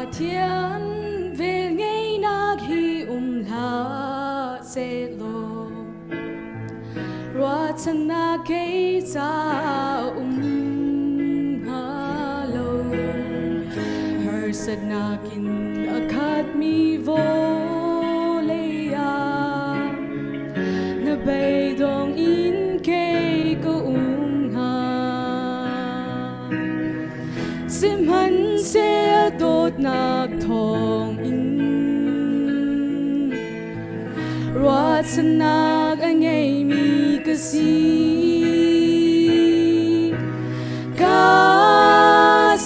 Pathian velngeihnak hi um hlah sehlaw ruahchannak kei ca um hnga lo. Harsatnak in a khatmi vawlei ah na beidong in kei ka um hnga. Sihmanhseh dawtnak thawngin ruahchannak a ngeimi ka si. Ka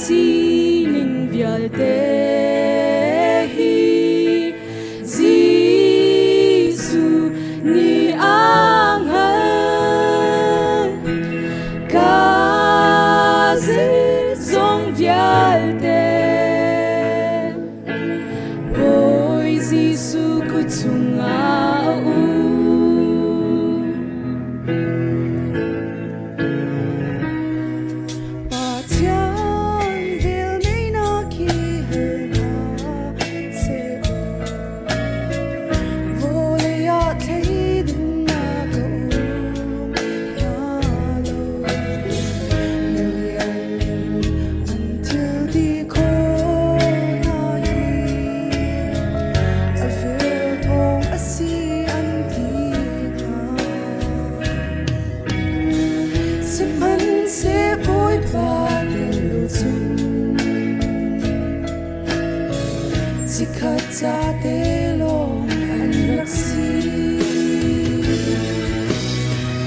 sining vialte hi Jesuh nih a hngalh. Ka zeizong vialte Bawi Jesuh kut chungah a um. Pathian velngeihnak hi hal hna seh Vawlei ah thleidannak a um hna lo. Milian an thil ti khawh hna hi a vel thawng a si an ti hna. Sihmanhseh Bawipa tel lo cun chikkhat ca te lawng an rak si.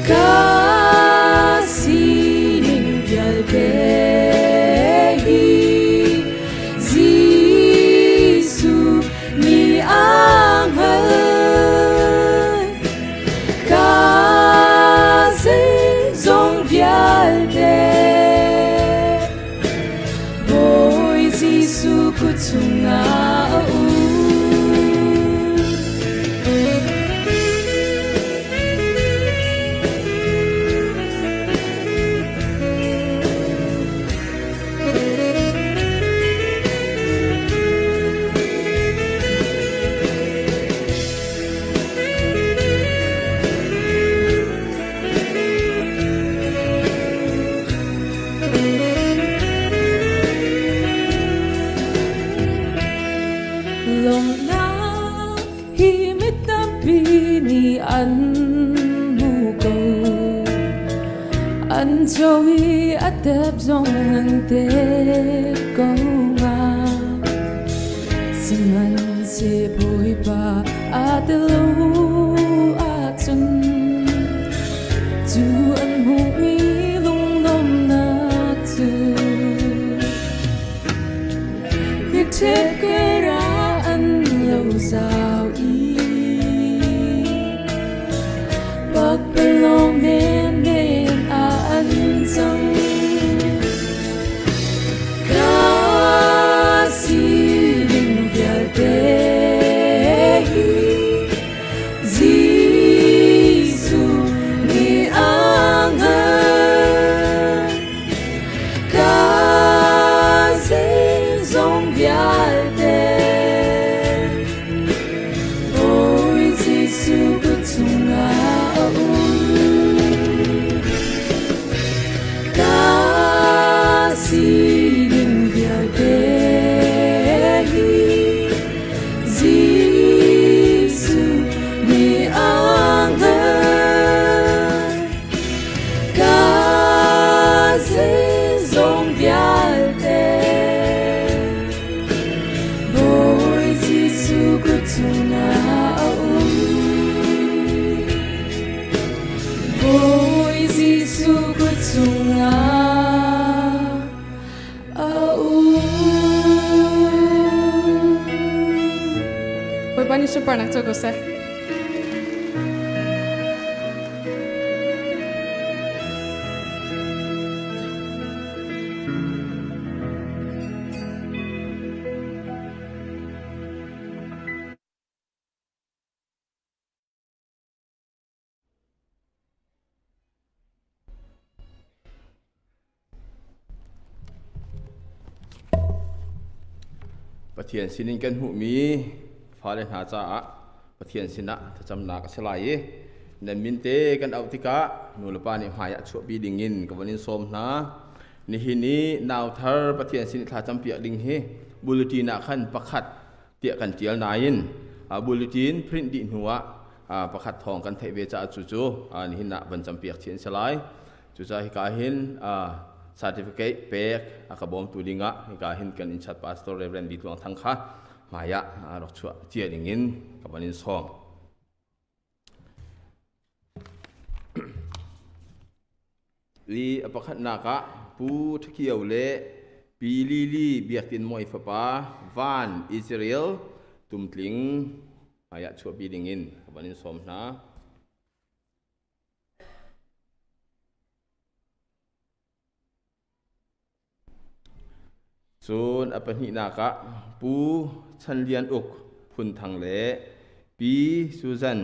Ka sining vialte hi Jesuh nih a hngalh. Ka zeizong vialte Bawi Jesuh kut chungah a um. Lawmhnak hi mi tampi nih an hmu ko. An cho i a tep zong an tep ko hnga. Sihmanhseh Bawipa aa tel lo ahcun cu an hmuhmi lunglawmhnak cu Mitṭhep ah an lo zau i pakpalawng menmen ah an cang. Ka sining vialte hi Jesuh nih a hngalh. Ka zeizong vialte Bawi Jesuh kut chungah a um. Ka sining vialte hi Jesuh nih a hngalh. Ka zeizong vialte Bawi Jesuh kut chungah a um. Bawi Jesuh kut chungah a um. Bawipa nih sunparnak co ko seh. Pathian sinin kan hmuhmi fale hna caah Pathian sinah thlacamnak a si lai i nan min te kan auh tikah nulepa nih hmai ah chuahpi dingin ka von in sawm hna. Nihin i nau thar Pathian sin i thlacam piak ding hi bulletin ah khan pakhat tiah kan ṭial nain bulletin print dih hnu ah pakhat thawng kan theih ve caah cucu nihin ah van campiak chih an si lai. Cucaah hika hin certificate pek a ka bawmtu dingah hika hin kan inchat pastor Reverend Bi Tluang Thang kha hmai ah rak chuah cia dingin ka van in sawm. Li a pakhatnak ah Pu Ṭhakio le Pi Lili Biaktin Mawi fapa Van Israel Tumtling hmai ah chuahpi dingin ka van in sawm hna. Cun a pahnihnak ah Pu Chan Lian Uk Phun Thang le Pi Susan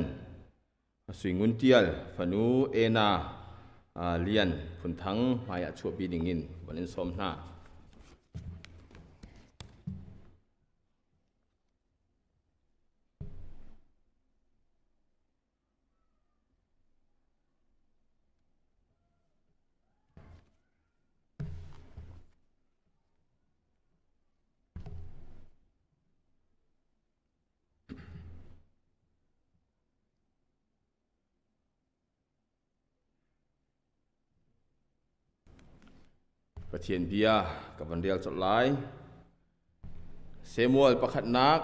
Sui Ngun Ṭial fanu Ena Lian Phun Thang hmai ah chuahpi dingin van in sawm hna. Pathian bia ka van rel colh lai. Samuel pakhatnak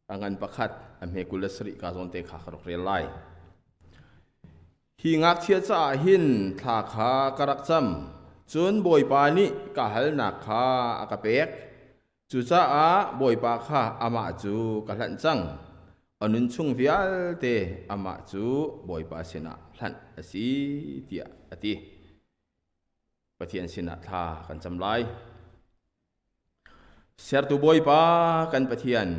A ngan pakhat, a hme 27 ka zawn te kha ka rak rel lai. Hi ngakchia caah hin thla kha ka rak cam, cun Bawipa nih ka halnak kha a ka pek. Cucaah Bawipa kha amah cu ka hlanh cang. A nun chung vialte amah cu Bawipa sinah hlanh a si, tiah a ti. Pathian sinah thla kan cam lai. Sertu Bawipa kan Pathian,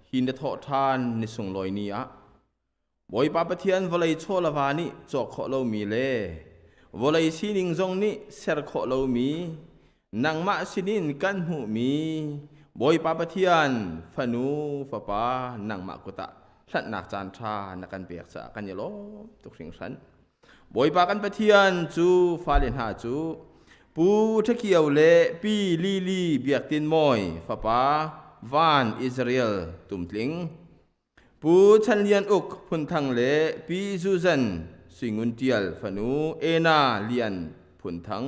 hi na thawh ṭhan ni sunglawi ni ah Bawipa Pathian vawlei chaw le va nih cawk khawh lomi le vawlei sining zong nih ser khawh lomi nangmah sinin kan hmuhmi Bawipa Pathian fanu fapa nangmah kut ah hlanhnak caan ṭha na kan pek caah kan i lawm tuk hringhran. Bawipa kan Pathian cu fale hna cu Pu Ṭhakio le Pi Lili Biak Tin Mawi fapa Van Israel Tumtling, Pu Chan Lian Uk Phun Thang le Pi Susan Sui Ngun Ṭial fanu Ena Lian Phun Thang.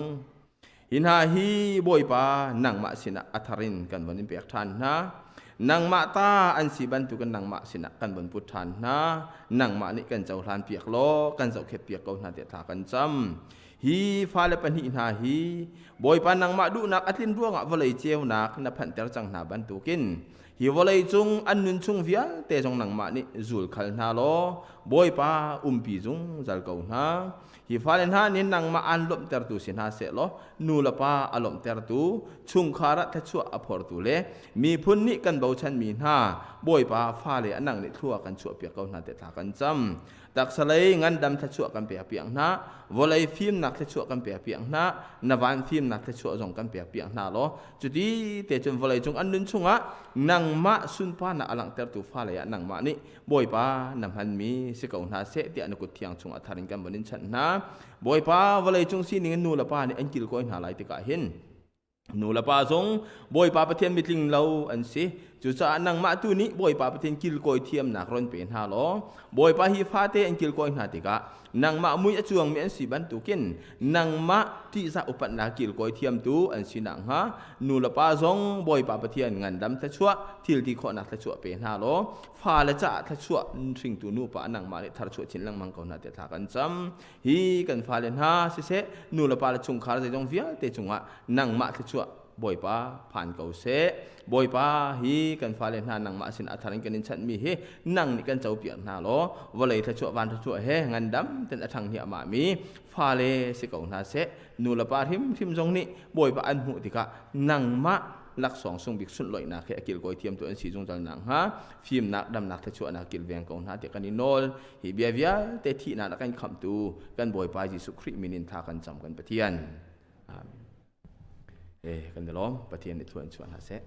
Hi hna hi Bawipa nangmah sinah a thar in kan von in pek ṭhan hna. Nangmah ta an si bantukin nangmah sinah kan von put ṭhan hna. Nangmah nih kan cohlan piak law kan zohkhet piak ko hna tiah thla kan cam. Hi fale pahnih hna hi Bawipa nangmah duhnak a tlin ruangah vawlei ceunak na phanhter cang hna bantukin hi vawlei cung an nun chung vialte zong nangmah nih zul khal hna law Bawipa umpi zungzal ko hna. Hi fale hna nih nangmah aan lawmhtertu si hna sehlaw nu le pa a lawmhtertu, chungkhar ah thluachuah a phortu le miphun nih kan bochanmi hna Bawipa fale a nang nih thlua kan chuahpiak ko hna tiah thla kan cam. Taksa lei ngandam thluachuah kan pek piak hna, vawlei fimnak thluachuah kan pek piak hna, na van fimnak thluachuah zong kan pek piak hna law cuti te cun vawlei cung an nun chungah nangmah sunparnak a langhtertu fale ah nangmah nih Bawipa na hmanmi si ko hna seh tiah na kut thiang chungah thar in kan von in chanh hna. Bawipa vawlei cung sining in nu le pa nih an kilkawi hna lai tikah hin nu le pa zong Bawipa Pathian mitling lo an si. Cucaah nangmah tu nih Bawipa Pathian kilkawi thiamnak ron pe hna law Bawipa hi fate an kilkawi hna tikah nangmah mui a cuangmi an si bantukin nangmah ṭihzah upatnak kilkawi thiamtu an si nakhnga nu le pa zong Bawipa Pathian ngandam thluachuah thil ti khawhnak thluachuah pe hna law fale caah thluachuah hringtu nupa nangmah nih tharchuah chin lengmang ko hna tiah thla kan cam hi kan fale hna siseh nu le pa le chungkhar zeizong vialte cungah nangmah thluachuah Bawipa phan ko seh Bawipa hi kan fale hna nangmah sin a thar in kan in chanhmi hi nang nih kan copiak hna law vawlei thluachuah van thluachuah he ngandam ten a ṭhang hi amah mi fale si ko hna seh nu le pa hrimhrim zong nih Bawipa an hmuh tikah nangmah laksawng sungbik sunhlawihnak he a kilkawi thiamtu an si zungzal nakhnga fimnak damnak thluachuahnak kilveng ko hna tiah kan i nawl hi bia vialte thihnak a kan khamhtu kan Bawipa Jesuh Khrih min in tha kan cam kan Pathian amen eh kan i lawm Pathian nih thua in chuah hna seh.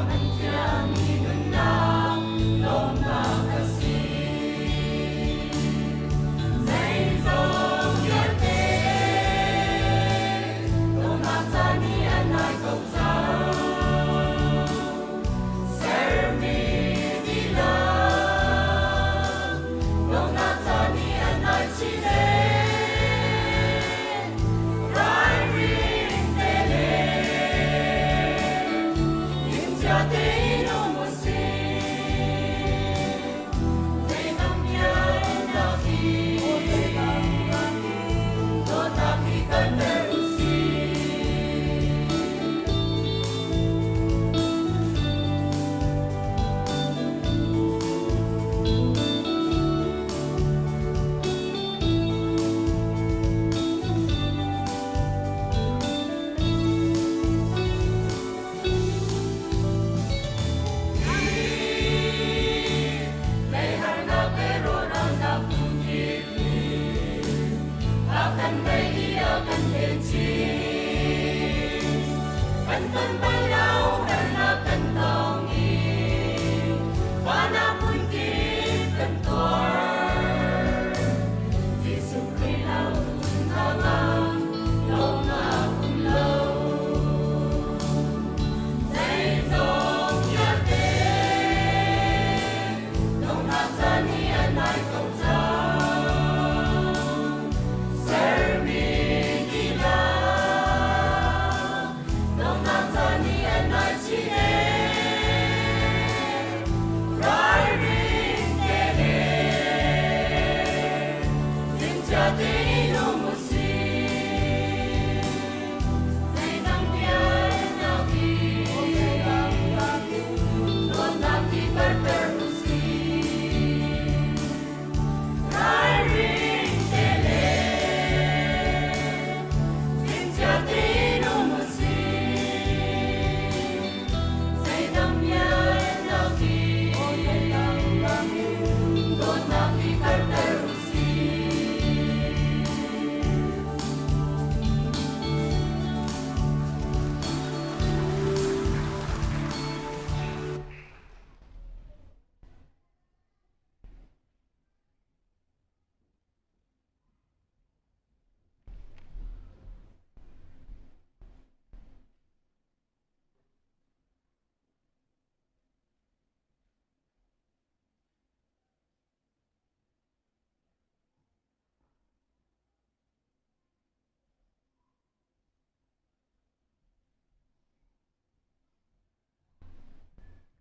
Hman thiammi nunnak lawmhnak a si. Zeizong vialte donghnak caan i a nai ko cang. Sermi dihlak donghnak caan i a nai chin ee. Ralring te le timhcia tein um u sih. Zeidang biaknak hi dawtnak hi kalter u sih. Lei harnak le rawhralnak phunkip nih a kan tei i a kan hlen chin. Kan ton bal lo harnak kan tong i fahnak phunkip kan tuar. Jesuh Khrih lo cun hnangam lawmhnak um lo. Zeizong vialte donghnak caan i a nai ko cang. Sermi dihlak donghnak caan i a nai chin ee. Ralring te le timhcia tein um u sih. Zeidang biaknak hi dawtnak hi karter u sih. Ralring te le timhcia tein um u sih. Zeidang biaknak hi dawtnak hi karter u sih.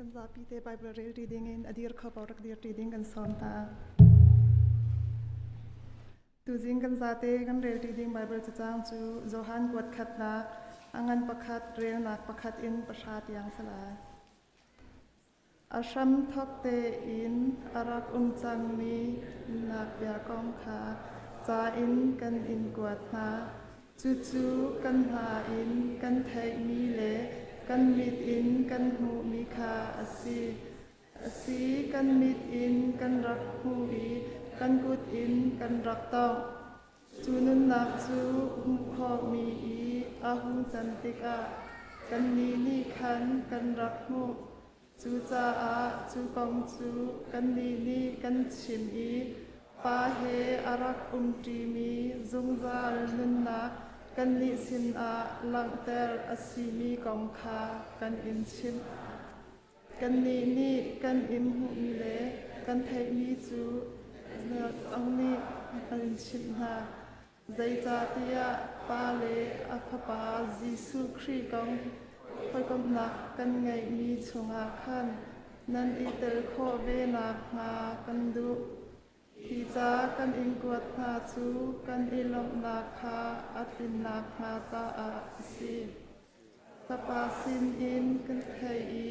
Kan zapi te Bible rel ṭi ding in a dir kho paoh rak dir ṭi ding kan sawm hna. Tuzing kan zate kan rel ṭi ding Bible cacang cu Johan kuat khatnak a ngan pakhat relnak pakhat in pahra tiang salai. A hramthawk tein a rak um cangmi nak bia kong kha ca in kan in kuat hna. Cucu kan hna in kan theihmi le kan mit in kan hmuhmi kha a si. A si, kan mit in kan rak hmuh i kan kut in kan rak tawngh. Cu nunnak cu hmuh khawhmi i a hung can tikah kannih nih khan kan rak hmuh. Cucaah cu kong cu kannih nih kan chim i Pa he a rak umṭimi zungzal nunnak kannih sinah langhter a simi kong kha kan in chimh. Kannih nih kan in hmuhmi le kan theihmi cu ang nih kan in chimh hna. Zeicahtiah Pa le a Fapa Jesuh Khrih kong hawikomhnak kan ngeihmi chungah khan nan i tel khawh ve nakhnga kan duh. Hi ca kan in kuat hna cu kan i lawmhnak kha a tlin nakhnga caah a si. Fapa sinin kan theih i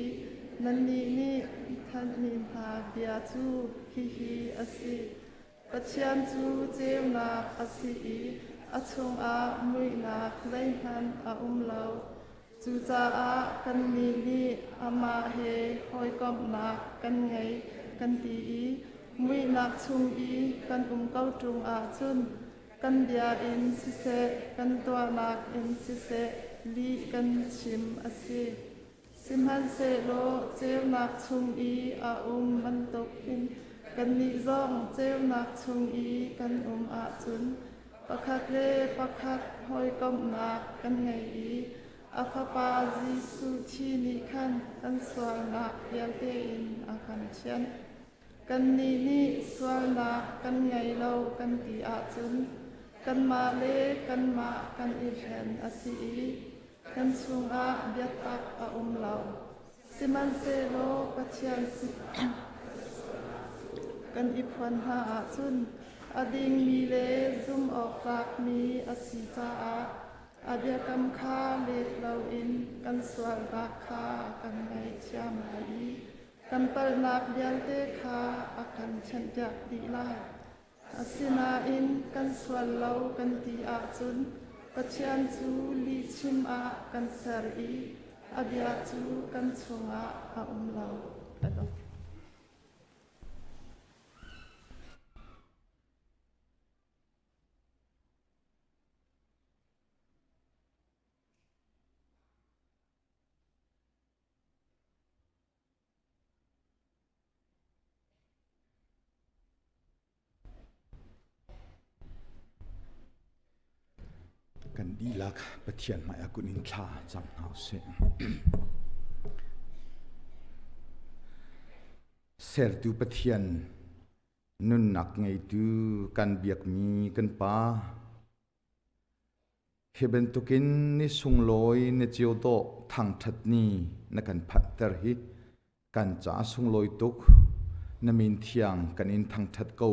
nannih nih thanhmi hna bia cu hihi a si. Pathian cu ceunak a si i a chungah muihnak zeihmanh a um lo. Cucaah kannih nih amah he hawikomhnak kan ngei kan ti i muihnak chung i kan um ko ṭung ahcun kan bia in siseh, kan tuahnak in siseh lih kan chim a si. Sihmanhsehlaw ceunak chung i a um bantukin kannih zong ceunak chung i kan um ahcun pakhat le pakhat hawikomhnak kan ngei i a Fapa Jesuh thi nih khan kan sualnak vialte in a kan thianh. Kannih nih sualnak kan ngei lo kan ti ahcun kanmah le kanmah kan i hlen a si i kan chungah biatak a um lo. Sihmanhsehlaw Pathian kan i phuan hna ahcun a dingmi le zumhawktlakmi a si caah a biakam kha let loin kan sualnak kha kan ngaihthiam lai i kan palhnak vialte kha a kan thianhpiak dih lai. Asinain kan sual lo kan ti ahcun Pathian cu lihchim ah kan ser i a bia cu kan chungah a um lo. Kan dihlak Pathian hmaiah kun in thla cam hna usih. Sertu Pathian nunnak ngeitu kan biakmi kan Pa Hi bantukin ni sunglawi na cio dawh thangṭhat ni na kan phanhter hi kan ca sunglawi tuk. Na min thiang kan in thangṭhat ko.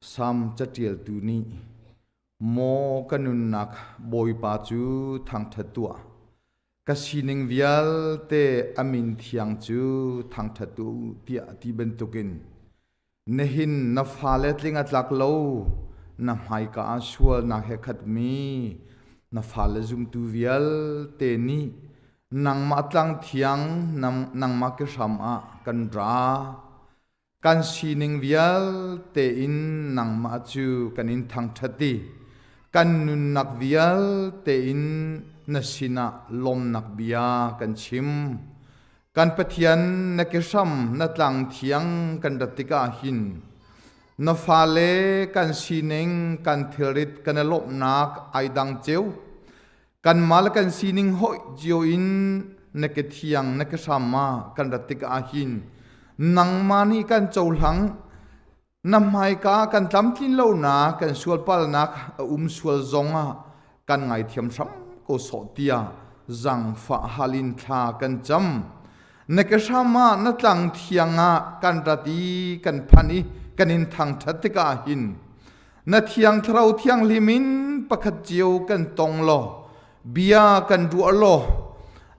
Salm caṭialtu nih, Maw ka nunnak Bawipa cu thangṭhat tuah. Ka sining vialte a min thiang cu thangṭhat tuah u tiah a ti bantukin Nihin na fale tling a tlak lo, na hmaika ah sualnak he khatmi na fale zumtu vialte nih nangmah tlang thiang nangmah ke hram ah kan ra. Kan sining vialte in nangmah cu kan in thangṭhat i kan nunnak vialte in na sinah lawmnak bia kan chim. Kan Pathian na kehram na tlang thiang kan rat tikah hin na fale kan sining kan thilrit kan i lawmhnak ai dang cio. Kanmah le kan sining hawih cio in na ke thiang na kehram ah kan rat tikah hin nangmah nih kan cohlang na hmaika kan tlamtlin lonak kan sualpalnak a um sual zongah kan ngaithiam hram ko sawh tiah zangfah halin thla kan cam na ke hram ah na tlang thiang ah kan rat i kan phan i kan in thangṭhat tikah hin na thiang thlarau thianghlim in pakhat cio kan tong law bia kan ruah law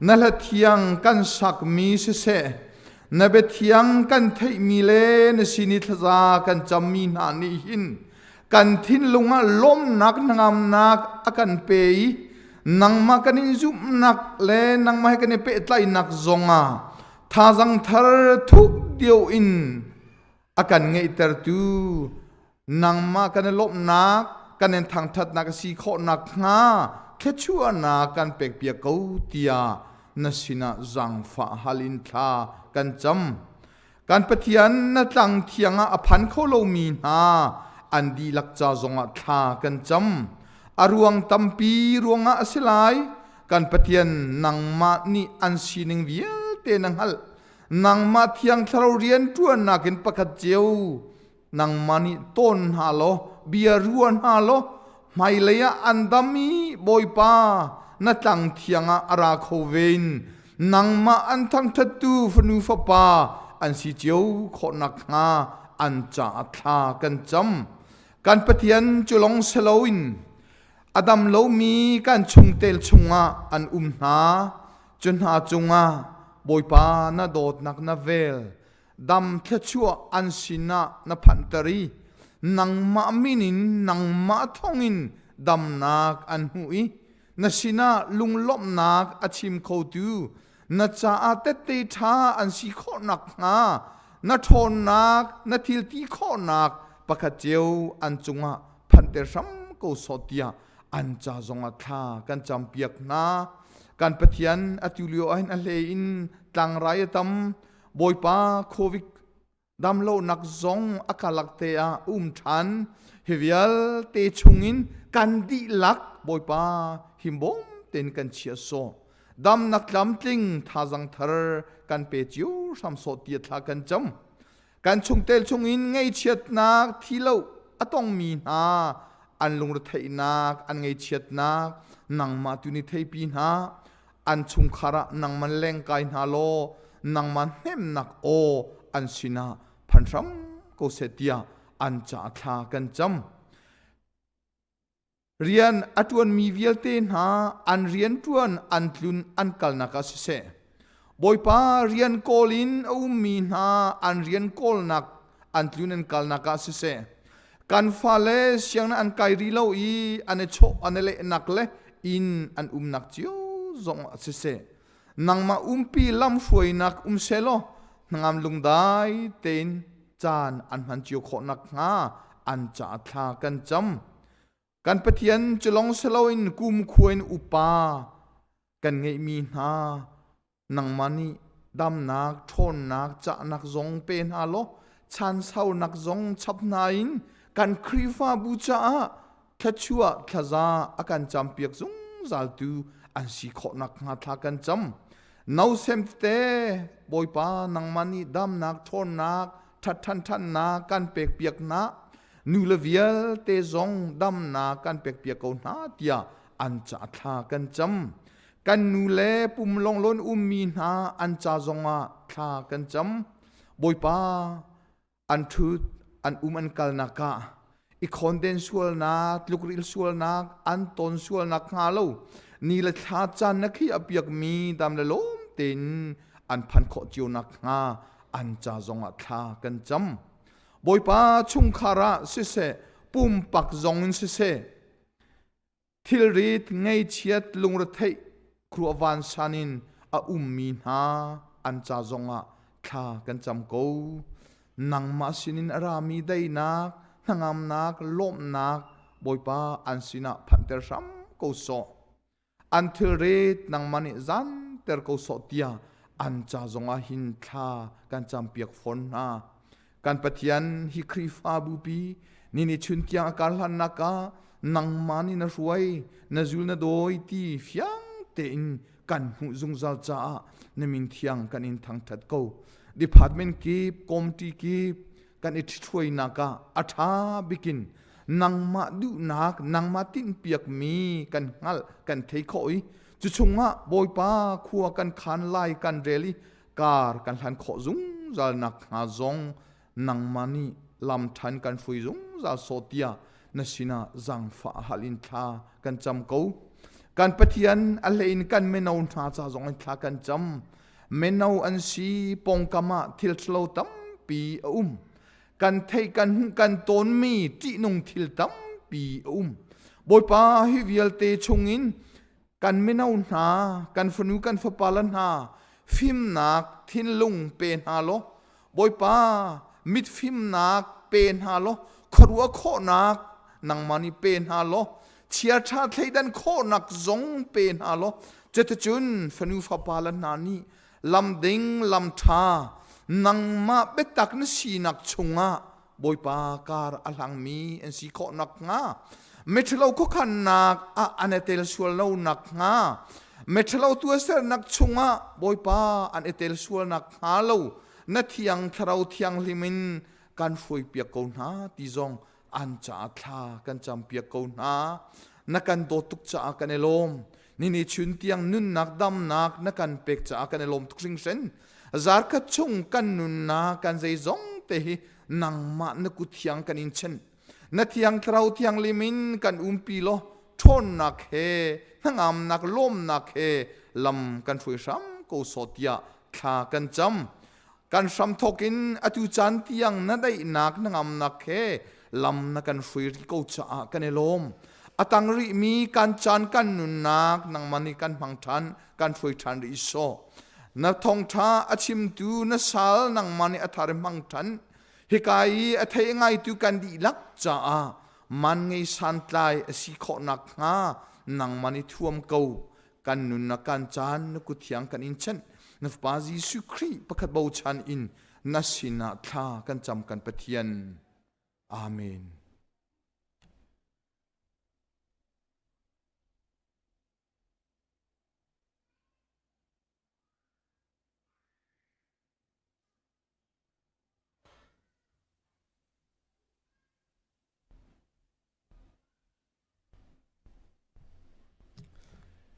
na hla thiang kan sakmi siseh na bia thiang kan theihmi le na sin i thlaza kan cammi hna nih hin kan thinlung ah lawmnak hnangamnak a kan pe i nangmah kan in zumhnak le nangmah he kan i pehtlaihnak zongah thazang thar thuk deuh in a kan ngeihtertu nangmah kan i lawmhnak kan in thangṭhatnak a si khawh nakhnga thluachuahnak kan pekpiak ko tiah na sinah zaangfah hal in thla kan cam. Kan Pathian na tlang thiang ah a phan kho lomi hna an dihlak ca zongah thla kan cam. A ruang tampi ruangah a si lai. Kan Pathian nangmah nih an sining vialte na hngalh. Nangmah thiang thlarau rian ṭuannak in pakhat cio nangmah nih tawn hna law bia rua hna law hmailei ah an dam i Bawipa na tlang thiang ah a ra kho ve in nangmah an thangṭhattu fanu fapa an si cio khawh nakhnga an caah thla kan cam. Kan Pathian cu lawng si loin a dam lomi kan chungtel chungah an um hna. Cu hna cungah Bawipa na dawtnak na vel, dam thluachuah an sinah na phanhter i nangmah min in nangmah thawngin damnak an hmuh i na sinah lunglawmhnak a chim khotu na caah tette ṭha an si khawh nakhnga na ṭhawnnak na thil ti khawhnak pakhat cio an cungah phanhter hram ko sawh tiah an ca zongah thla kan campiak hna. Kan Pathian atu lio ahhin a hlei in tlangrai a tam. Bawipa COVID damlonak zong a kalak te ah um ṭhan. Hi vialte chungin kan dihlak Bawipa himbawm tein kan chia sawh. Damnak tlamtling thazang thar kan pe cio hram sawh tia thla kan cam. Kan chungtel chungin ngeichiatnak thilo a tongmi hna an lungretheihnak an ngeichiatnak nangmah tu nih theipi hna an chungkhar ah nangman lengkai hna law nangmah hnemnak aw an sinah phan hram ko seh tiah an ca thla kan cam. Rian a ṭuanmi vialte hna an rianṭuan an tlun an kalnak ah siseh, Bawipa rian kawl in a ummi hna an rian kawlnak an tlun an kalnak ah siseh, kan fale sianginn an kai rih lo i an i chawh an i lehnak le inn an umnak cio zong ah siseh, nangmah umpi lamhruainak um sehlaw hnangam lungdai tein caan an hman cio khawh nakhnga an ca thla kan cam. Kan Pathian cu lawng si loin kumkhua in upa kan ngeihmi hna nangmah nih damnak, ṭhawnnak, cahnak zong pe hna law chansaunak zong chap hna in kan Khrihfabu caah thluachuah thlaza a kan campiak zungzaltu an si khawh nakhnga thla kan cam. Nausem tete Bawipa nangmah nih damnak, ṭhawnnak, ṭhat ṭhan kan pekpiak hna. Nu le vialte zong damnak kan pekpiak ko hna tiah an ca thla kan cam. Kan nu le pum longlon ummi hna an ca zongah thla kan cam. Bawipa an ṭhut an um an kalnak ah i khonden sualnak tlukril sualnak an ton sualnak hnga lo ni le thla caan na khi a piakmi dam le lawm tein an phan khawh cio nak hnga an ca zongah thla kan cam. Bawipa chungkhar ah siseh pumpak zong in siseh thilrit ngeichiat lungretheih khuaruah vansan in a ummi hna an ca zongah thla kan cam ko. Nangmah sinin a rami daihnak, hnangamnak, lawmhnak Bawipa an sinah phanhter hram ko sawh. An thilrit nangmah nih zanter ko sawh tiah an ca zongah hin thla kan campiak fawn hna. Kan Pathian hi Khrihfabu pi ni ni chun tiang a kar hlannak ah nangmah nih na hruai, na zul na dawi ti fiang tein kan hmuh zungzal caah na min thiang kan in thangṭhat ko. Department kip, committee kip kan i ṭhithruainak ah a ṭha bikin nangmah duhnak, nangmah tinhpiakmi kan hngalh, kan thei khawh i cu chungah Bawipa khua kan khan lai kan rel i kar kan hlan khawh zungzal nakhnga zong nangmah nih lam ṭhan kan hrui zungzal sawh tiah na sinah zaangfah hal in thla kan cam ko. Kan Pathian a hlein kan mino hna ca zong in thla kan cam. Mino an si pawngkam ah thil ṭhalo tampi a um. Kan theih kan hmuh kan tawnmi ṭihnung thil tampi a um. Bawipa hi vialte chungin Kan mino hna, kan fanu kan fapale hna fimnak thinlung pe hna law Bawipa mit fimnak pe hna law khuaruah khawhnak nangmah nih pe hna law chiaṭha thleidan khawhnak zong pe hna law cuticun fanu fapale hna nih lam ding lam ṭha nangmah biatak na sinak chungah Bawipa kar a hlangmi an si khawh nakhnga miṭhalo khuakhannak ah an i tel sual lo nakhnga miṭhalo tuahsernak chungah Bawipa an i tel sual nakhnga lo na thiang thlarau thianghlim in kan hruaipiak ko hna ti zong an caah thla kan campiak ko hna. Na kan dawt tuk caah kan i lawm. Nini chun tiang nunnak damnak na kan pek caah kan i lawm tuk hringhran. Zarkhat chung kan nunnak kan zeizong te hi nangmah na kut thiang kan in chen. Na thiang thlarau thianghlim in kan umpi law ṭhawnnak he hnangamnak lawmnak he lam kan hruai hram ko sawh tiah thla kan cam. Kan hramthawk in atu caan tiang na daihnak na ngamnak he lam na kan hrui rih ko caah kan i lawm. A tang rihmi kan caan kan nunnak nangmah nih kan hmang ṭhan kan hruai ṭhan rih sawh. Na thawngṭha a chimtu na sal nangmah nih a thar i hmang ṭhan. Hika i a thei ngaitu kan dihlak caah man ngei santlai a si khawh nakhnga nangmah nih thuam ko. Kan nunnak kan caan na kut thiang kan in chanh. Na Fapa Jesuh Khrih pakhat bochan in na sinah thla kan cam kan Pathian. Amen.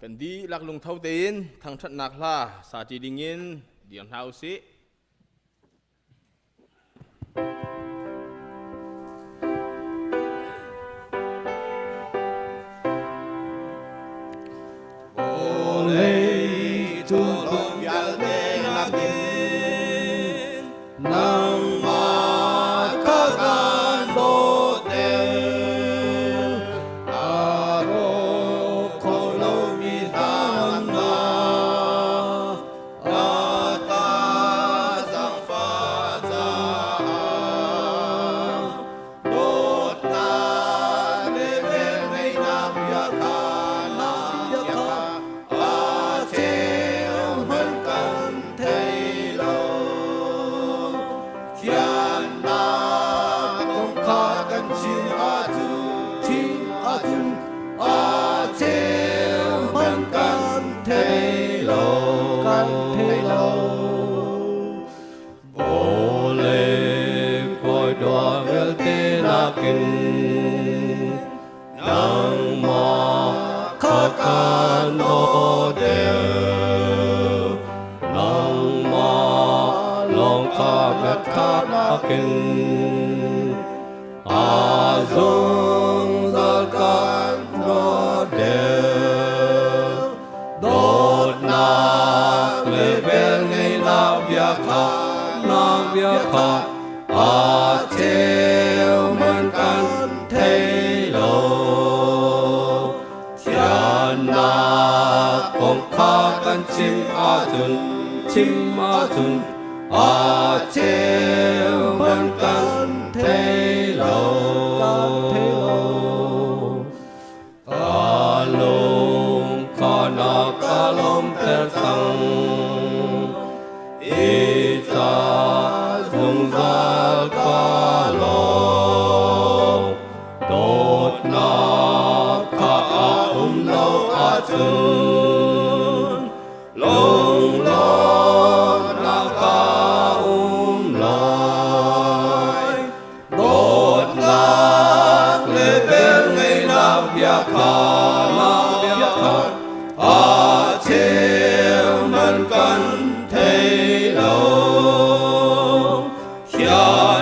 Kan dihlak lungtho tein thangṭhatnak hla sa ṭi dingin dir hna u sih. Nangmah kha kan dawt deuh, a rawk kho lomi hlannak, a ta zaangfah caah. Dawtnak le velngeihnak bia kha na bia kha a cheu hmanh kan thei lo. Thiannak kong kha kan chim ahcun, chim ahcun a cheu hmanh kan thei lo. Kan thei lo. Vawlei khuaidua vialte nakin nangmah kha kan dawt deuh. Nangmah lawng kha biakha nakin a zungzal kan dawt deuh. Dawtnak le velngeihnak bia kha nak bia kha a cheu man kan thei lo. Thiannak kong kha kan chim ahcun chim ahcun a cheu man kan thei lo. Kan thei lo. Ka lung kha na ka lawmter cang i ca zungzal ka lawm. Dawtnak kha a um lo ahcun lunglawmhnak ka um lai. Dawtnak le velngeihnak bia kha bia kha a cheu man kan thei lo.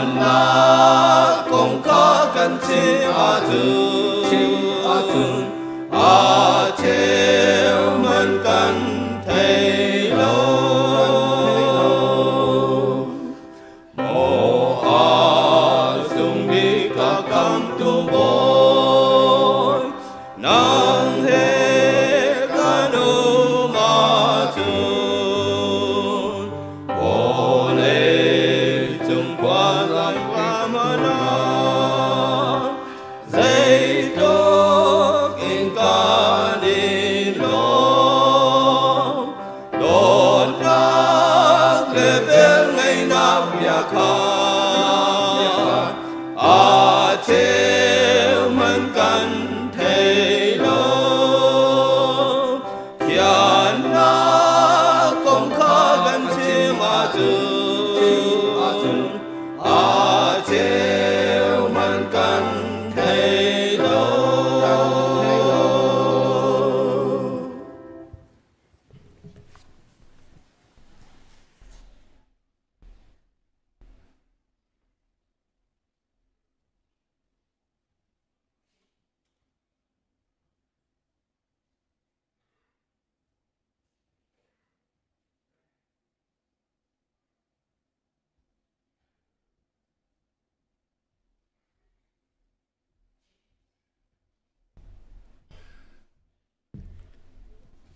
Thiannak kong kha kan chim ahcun, ahcun a cheu man kan thei lo. Maw a sung bik a khamtu Bawi, nang he kan um ahcun vawlei cung khua zan ah zeitluk in kan i lawm. Dawtnak le velngeihnak bia kha a cheu hmanh kan thei lo. Thiannak kong kha kan chim ahcun a cheu hmanh kan thei lo.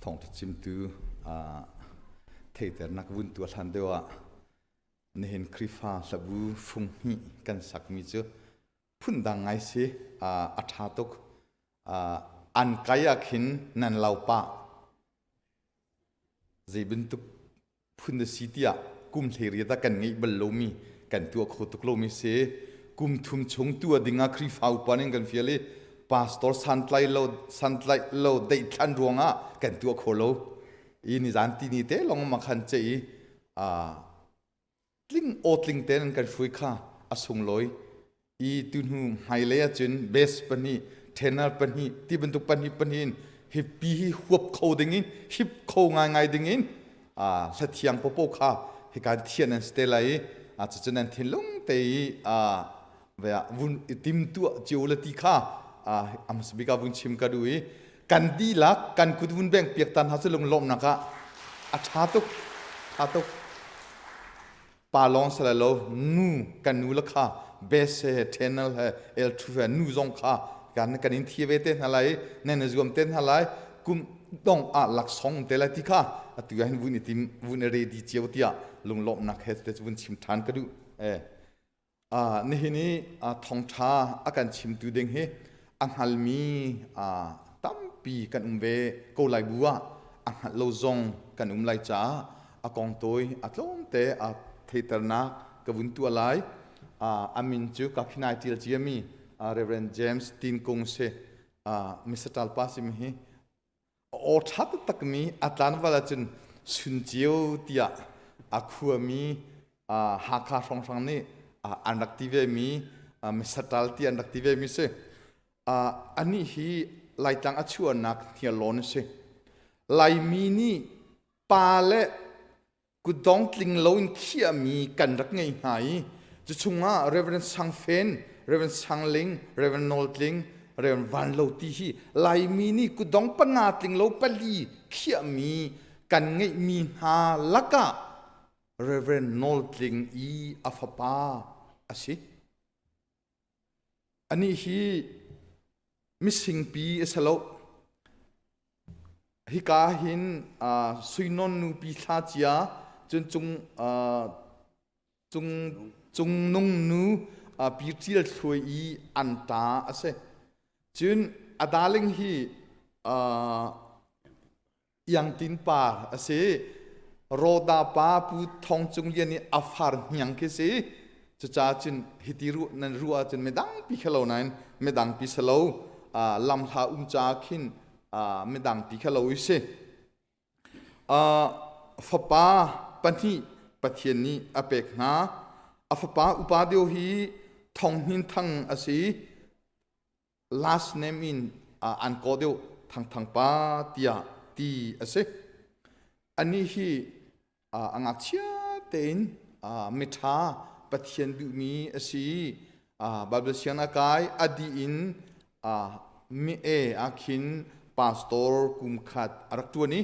Thawngṭha chimtu theiternak vun tuah hlan deuh ah nihin Khrihfa hlabu fung hnih kan sakmi cu phundang ngai si a ṭha tuk. An kai ah khin nan lau pah. Zei bantuk phun na si tiah kum hleiriat ah kan ngeih bal lomi kan tuah kho tuk lomi si. Kum thum chung tuah ding ah Khrihfa upa nih kan fial i pastor santlai lo santlaih lo deihthlan ruangah kan tuah kho lo. I nizan ti ni te lawng ma khan che i tling aw tling tein an kan hruai kha a sunglawi i tuhnu hmailei ahcun base pahnih tenor pahnih ti bantuk pahnih pahnih in hippi hi huap kho ding in hip kho ngaingai ding in hlathiang popo kha hikan thian an si te lai i cucun an thinlung te i vun tim tuah cio le ti kha amsabik ah vun chim ka duh i kan dihlak kan kut vun beng piak tan ha cu lunglawmhnak ah a ṭha tuk ṭha tuk pa lawng sala lo nu kan nu la kha best he channel he el thu he nu zong kha kan kan in thi ve te hna lai nan na zuam te hna lai kum dong ah laksong te lai ti kha atu hin vun i tim vun i ready cio tiah lunglawmhnak he te vun chim ṭhan ka duh eh Nihin i thawngṭha a kan chimtu ding hi a hngalmi tampi kan um ve ko lai bu ah a hngalh lo zong kan um lai caah a kong tawi a tlawmte a theiternak ka vun tuah lai. A min cu ka khinai ṭial ciami Reverend James Tin Kung si. Mr. Talpa simi hi aw ṭha taktakmi a tlanval ahcun Sunceo tiah a khuami Hakha hrawnghrang nih an rak ti vemi misaṭal ti an rak ti vemi si. Anih hi Laitlang a chuahnak Hniarlawn a si. Laimi nih pa le kutdong tling loin khiahmi kan rak ngei hna i cu chungah Reverend Sang Fen, Reverend Sang Ling, Reverend Nawl Tling, Reverend Van Lo ti hi Laimi nih kutdong panga tling lo pali khiahmi kan ngeihmi hna lakah Reverend Nawl Tling i a fapa a si. Anih hi misingpi a si lo. Hika hin Suinawn nupi thla cia cun cung cung cungnung nu pi ṭial thluai i an ta a si. Cun a darling hi Iangtin par a si. Rawda pa Pu Thong Cung Lian i a far hniang khi si. Cucaah cun hiti ruah nan ruah ahcun midang pi kha lo nain midang pi si lo lamhla um caah khin midang pi kha lo i si. Fapa pahnih Pathian nih a pek hna. A fapa upa deuh hi Thong Hnin Thang a si. Last name in an kaw deuh Thangthang pa tiah ti a si. Anih hi a ngakchia tein miṭha Pathian duhmi a si. Bible siang a kai a dih in mi e ah khin pastor kum khat a rak ṭuan i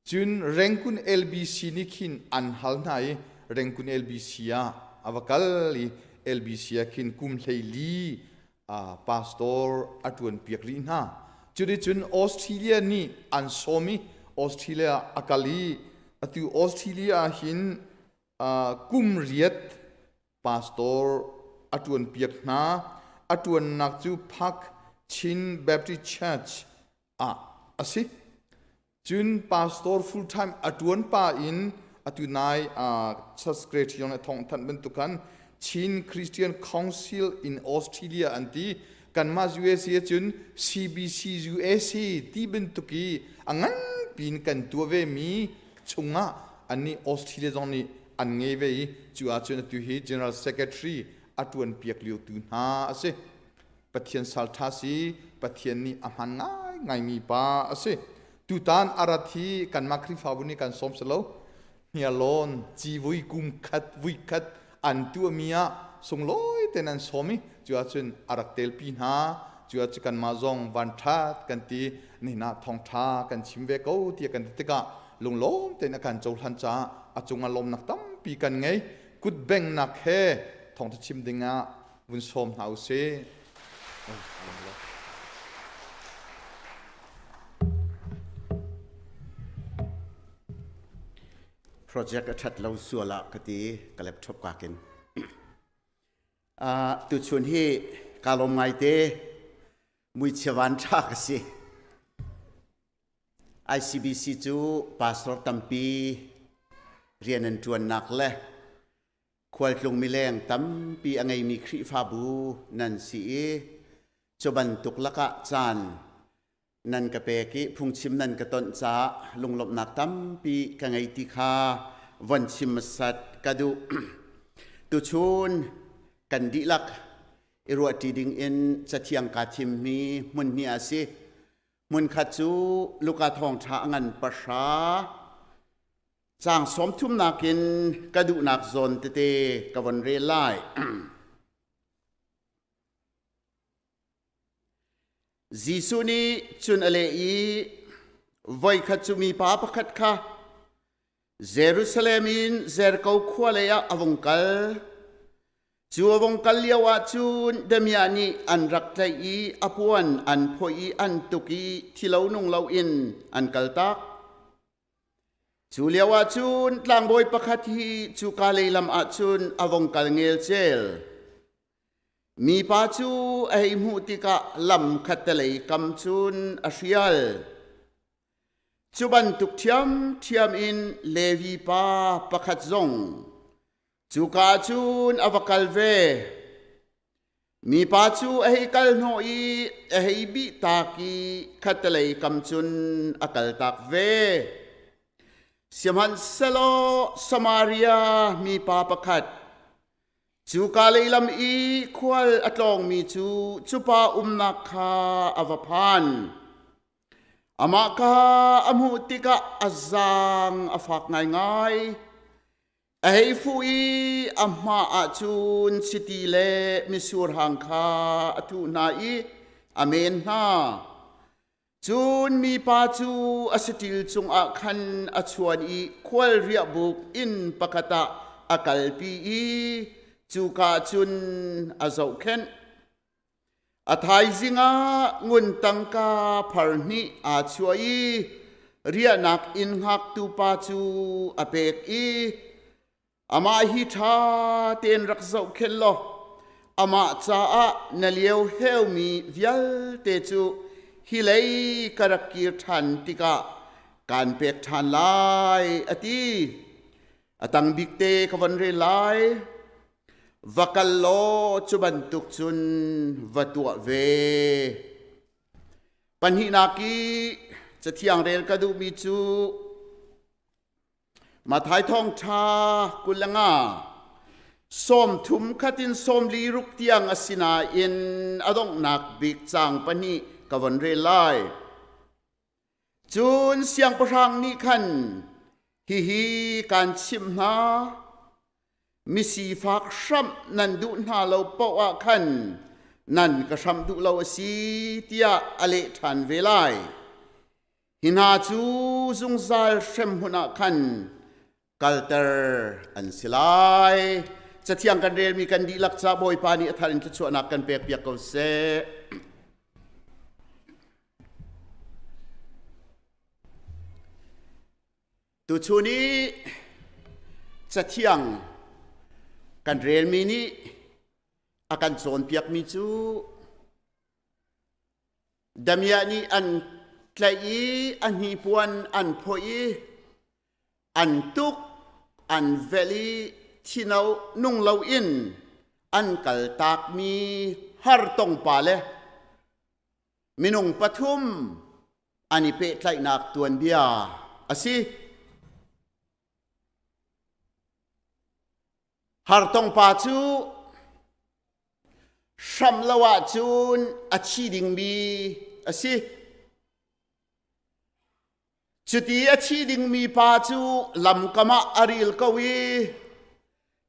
Cun Rengkun LBC nih khin an hal hna i Rengkun LBC ah a va kal i LBC ah khin kum 14 pastor a ṭuanpiak rih hna. Cuticun Australia nih an sawm i Australia a kal i atu Australia ah hin kum riat pastor a ṭuanpiak hna. A ṭuannak cu Park Chin Baptist Church ah a si. Cun pastor full time a ṭuan pa in atu nai church secretary zong nih thawng thanh bantuk khan Chin Christian Council in Australia an ti. Kanmah USA cun CBC USA ti bantuk i a nganpi in kan tuah ve mi chungah annih Australia zong nih an ngei ve i cu ahcun atu hi General Secretary a ṭuan piak lio tu hna a si. Pathian salṭha si, Pathian nih a hman ngaingaimi pa a si. Tutan a rat hi kanmah Khrihfabu nih kan sawm si lo. Hniarlawn civui kum khat vui khat an tuahmi ah sunglawi tein an sawm i cu ahcun a rak telpi hna. Cu ahcun kanmah zong vanṭhat kan ti nihin ah thawngṭha kan chim ve ko tiah kan ti tikah lunglawm tein a kan cohlan caah a cungah lawmnak tampi kan ngei. Kut benghnak he thawngṭha chim dingah vun sawm hna u sih. Project a ṭhat lo sual ah ka ti ka laptop ka kin. Uh, tuchun hi ka lawm ngai te muichia van ṭha ka si. ICBC cu pastor tampi rian an ṭuannak le khualtlung mileng tampi a ngeimi Khrihfabu nan si i cu bantuk lakah caan nan ka pek i phungchim nan ka tonh caah lunglawmhnak tampi ka ngei ti kha von chim hmasat ka duh. Tuchun kan dihlak i ruahṭi ding in cathiang kaa thimmi hmun hnih a si. Hmunkhat cu Luka thawngṭha a ngan pahra caang sawm thumnak in ka duhnak zawn tete ka von rel lai. Jesuh nih cun a leh i voikhat cu mipa pakhat kha Jerusalem in Jericho khua lei ah a vung kal. Cu a vung kal lio ah cun damiah nih an rak tlaih i a puan an phawih i an tuk i thilo nung loin an kaltak. Cu lio ah cun tlangbawi pakhat hi cuka lei lam ah cun a vung kal ngelcel. Mipa cu a hei hmuh tikah lam khattelei kam cun a hrial. Cu bantuk ṭhiamṭhiam in Levi pa pakhat zong cuka ah cun a va kal ve. Mipa cu a hei kal hnawh i a hei bihtak i khattelei kam cun a kaltak ve. Sihmanhsehlaw Samaria mipa pakhat cuka lei lam i khual a tlawngmi cu cupa umnak kha a va phan. Amah kha a hmuh tikah a zaang a fak ngaingai. A hei fuh i a hma ah cun chiti le mitsur hang kha a thuh hna i a men hna. Cun mipa cu a saṭil cungah khan a chuan i khual riahbuk inn pakhat ah a kalpi i cuka cun a zohkhenh. A thaizing ah ngun tangka phar hnih aa chuah i riahnak inn hngaktu pa cu a pek i amah hi ṭha tein rak zohkhenh law amah caah na lio heumi vialte cu hi lei ka rak kir ṭhan tikah kaan pek ṭhan lai a ti. A tang bik te ka von rel lai. Va kal law cu bantuk cun va tuah ve. Pahnihnak i cathiang rel ka duhmi cu Matthai thawngṭha 25 30 khat in 46 tiang a si nain a donghnak bik caang pahnih ka von rel lai. Cun siangpahrang nih khan hihi kaan chimh hna, misifak hramh nan duh hna lo paoh ah khan nan ka hramh duh lo a si tiah a leh ṭhan ve lai. Hi hna cu zungzal hremhmun ah khan kalter an si lai. Cathiang kan relmi kan dihlak ca Bawipa nih a thar in thluachuahnak kan pekpiak ko seh. Tuchun i cathiang kan relmi nih a kan cawnpiakmi cu damiah nih an tlaih i a hnipuan an phawih i an tuk an velh i thino nung loin an kaltakmi hartong pa le minung pathum an i pehtlaihnak tuanbia a si. Hartong pa cu hram lo ahcun a thi dingmi a si. Cuti a thi dingmi pa cu lamkam ah a ril ko i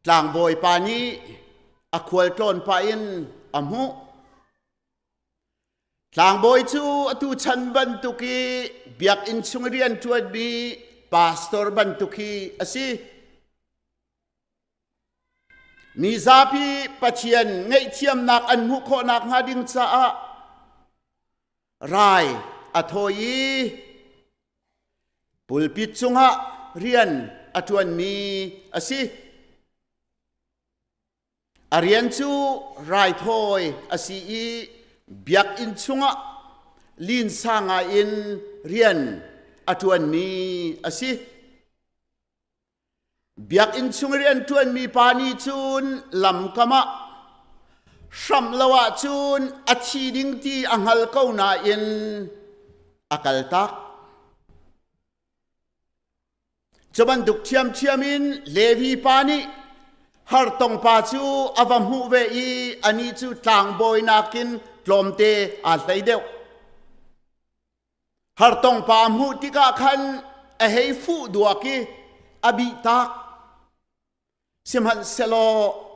tlangbawi pa nih a khualtlawn pah in a hmuh. Tlangbawi cu atu chan bantuk i biakinn chung i rianṭuanmi pastor bantuk hi a si. Mi zapi Pathian ngaihthiamnak an hmuh khawh nakhnga ding caah rai a thawi i pulpit cungah rian a ṭuanmi a si. A rian cu raithawi a si i biakinn chungah linsa ngaiin rian a. a ṭuanmi a si. Biakinn chung rian ṭuanmi pa nih cun lamkam ah hramh lo ahcun a thi ding ti a hngal ko nain a kaltak. Cu bantuk ṭhiamṭhiam in Levi pa nih hartong pa cu a va hmuh ve i anih cu tlangbawi nakin tlawmte aa hlei deuh. Hartong pa a hmuh tikah khan a hei fuh duak i a bihtak. Sihmanhsehlaw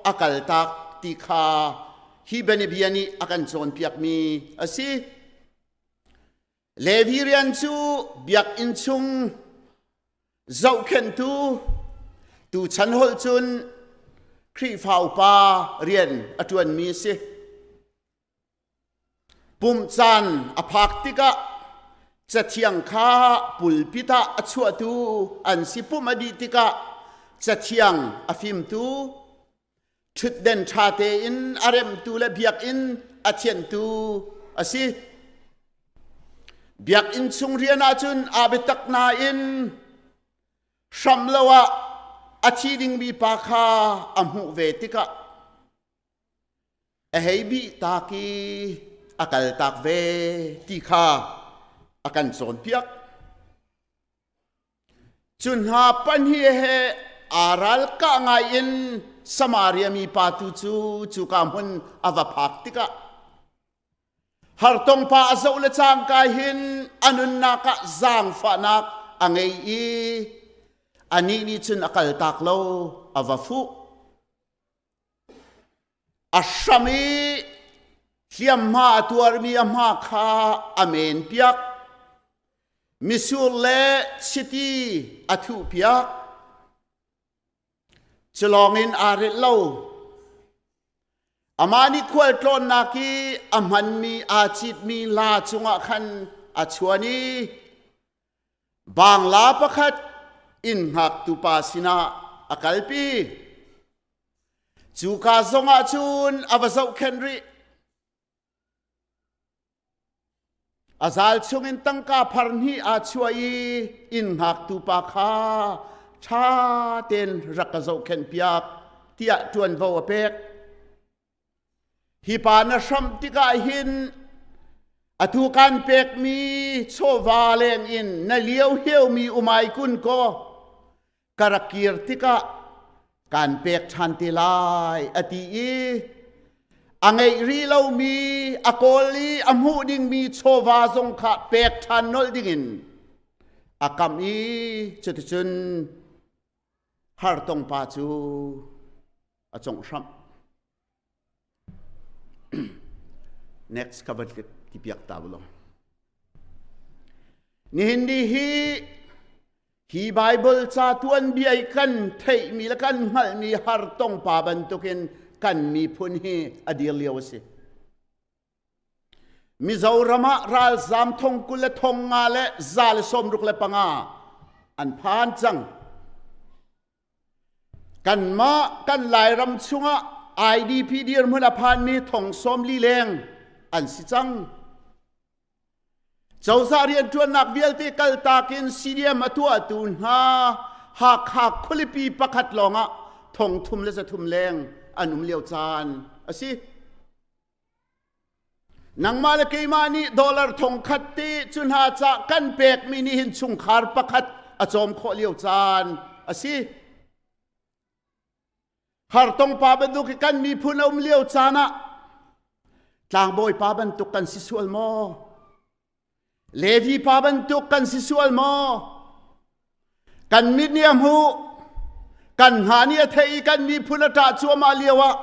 a kaltak ti kha hi bianabia nih a kan cawnpiakmi a si. Levi rian cu biakinn chung zohkhenhtu tuchan holh cun Khrihfa upa rian a ṭuanmi a si. Pumh caan a phak tikah Cathiang kha pulpit ah a chuahtu an si pumh a dih tikah Cathiang a fimtu, ṭhutden ṭha tein a remtu le biakinn a thianhtu a si. Biakinn chung rian ahcun aa biatak nain hram lo ah a thi dingmi pa kha a hmuh ve tikah a hei bih tak i a kal tak ve ti kha a kan cawnpiak. Cu hna pahnih he aa ralkah ngai in Samaria mi pa tu cu cuka hmun a va phak tikah hartong pa a zoh le cangka hin a nunnak ah zaangfahnak a ngei i anih nih cun a kaltak lo a va fuh. A hram i hliamhma a tuarmi a hma kha a menpiak. Misur le chiti a thuhpiak. Cu lawngin aa rilh lo. Amah nih khualtlawnnak i a hmanmi aa citmi la cungah khan a chuan i bangla pakhat inn hngaktu pa sinah a kalpi. Cuka zongah cun a va zohkhenh rih. A zal chungin tangka phar hnih aa chuah i inn hngaktu pa kha ṭha tein rak ka zohkhenh piak tiah ṭuanvo a pek. Hi pa na hramh tikah hin atu kan pekmi chawva leng in na lio heumi umai kun kaw ka rak kir tikah kan pek ṭhan te lai a ti i a ngeih rih lomi a kawl i a hmuh dingmi chawva zong kha pek ṭhan nolh dingin a kamh i cuticun hartong pa cu a congh hramh. Next ka va ti piak ta law. Nihin ni hi hi Bible ca tuanbia i kan theihmi le kan hngalhmi hartong pa bantukin kan miphun hi a dir lio a si. Mizoram ah ralzam thong 20 le thong nga le 165 an phan cang. Kanmah kan Lairam chungah IDP dirhmun a phanmi thong 40 leng an si cang. Cozah rianṭuannak vialte kaltak in CDM a tuahtu hna Hakha khualipi pakhat lawngah thong thum le 300 leng an um lio caan a si. Nangmah le keimah nih dollar thong khat te cu hna ca kan pekmi nih hin chungkhar pakhat a cawm khawh lio caan a si. Hartong pa bantuk hi kan miphun a um lio caan ah tlangbawi pa bantuk kan si sual maw? Levi pa bantuk kan si sual maw? Kan mit nih a hmuh, kan hna nih a theih i kan miphun a ṭah cuahmah lio ah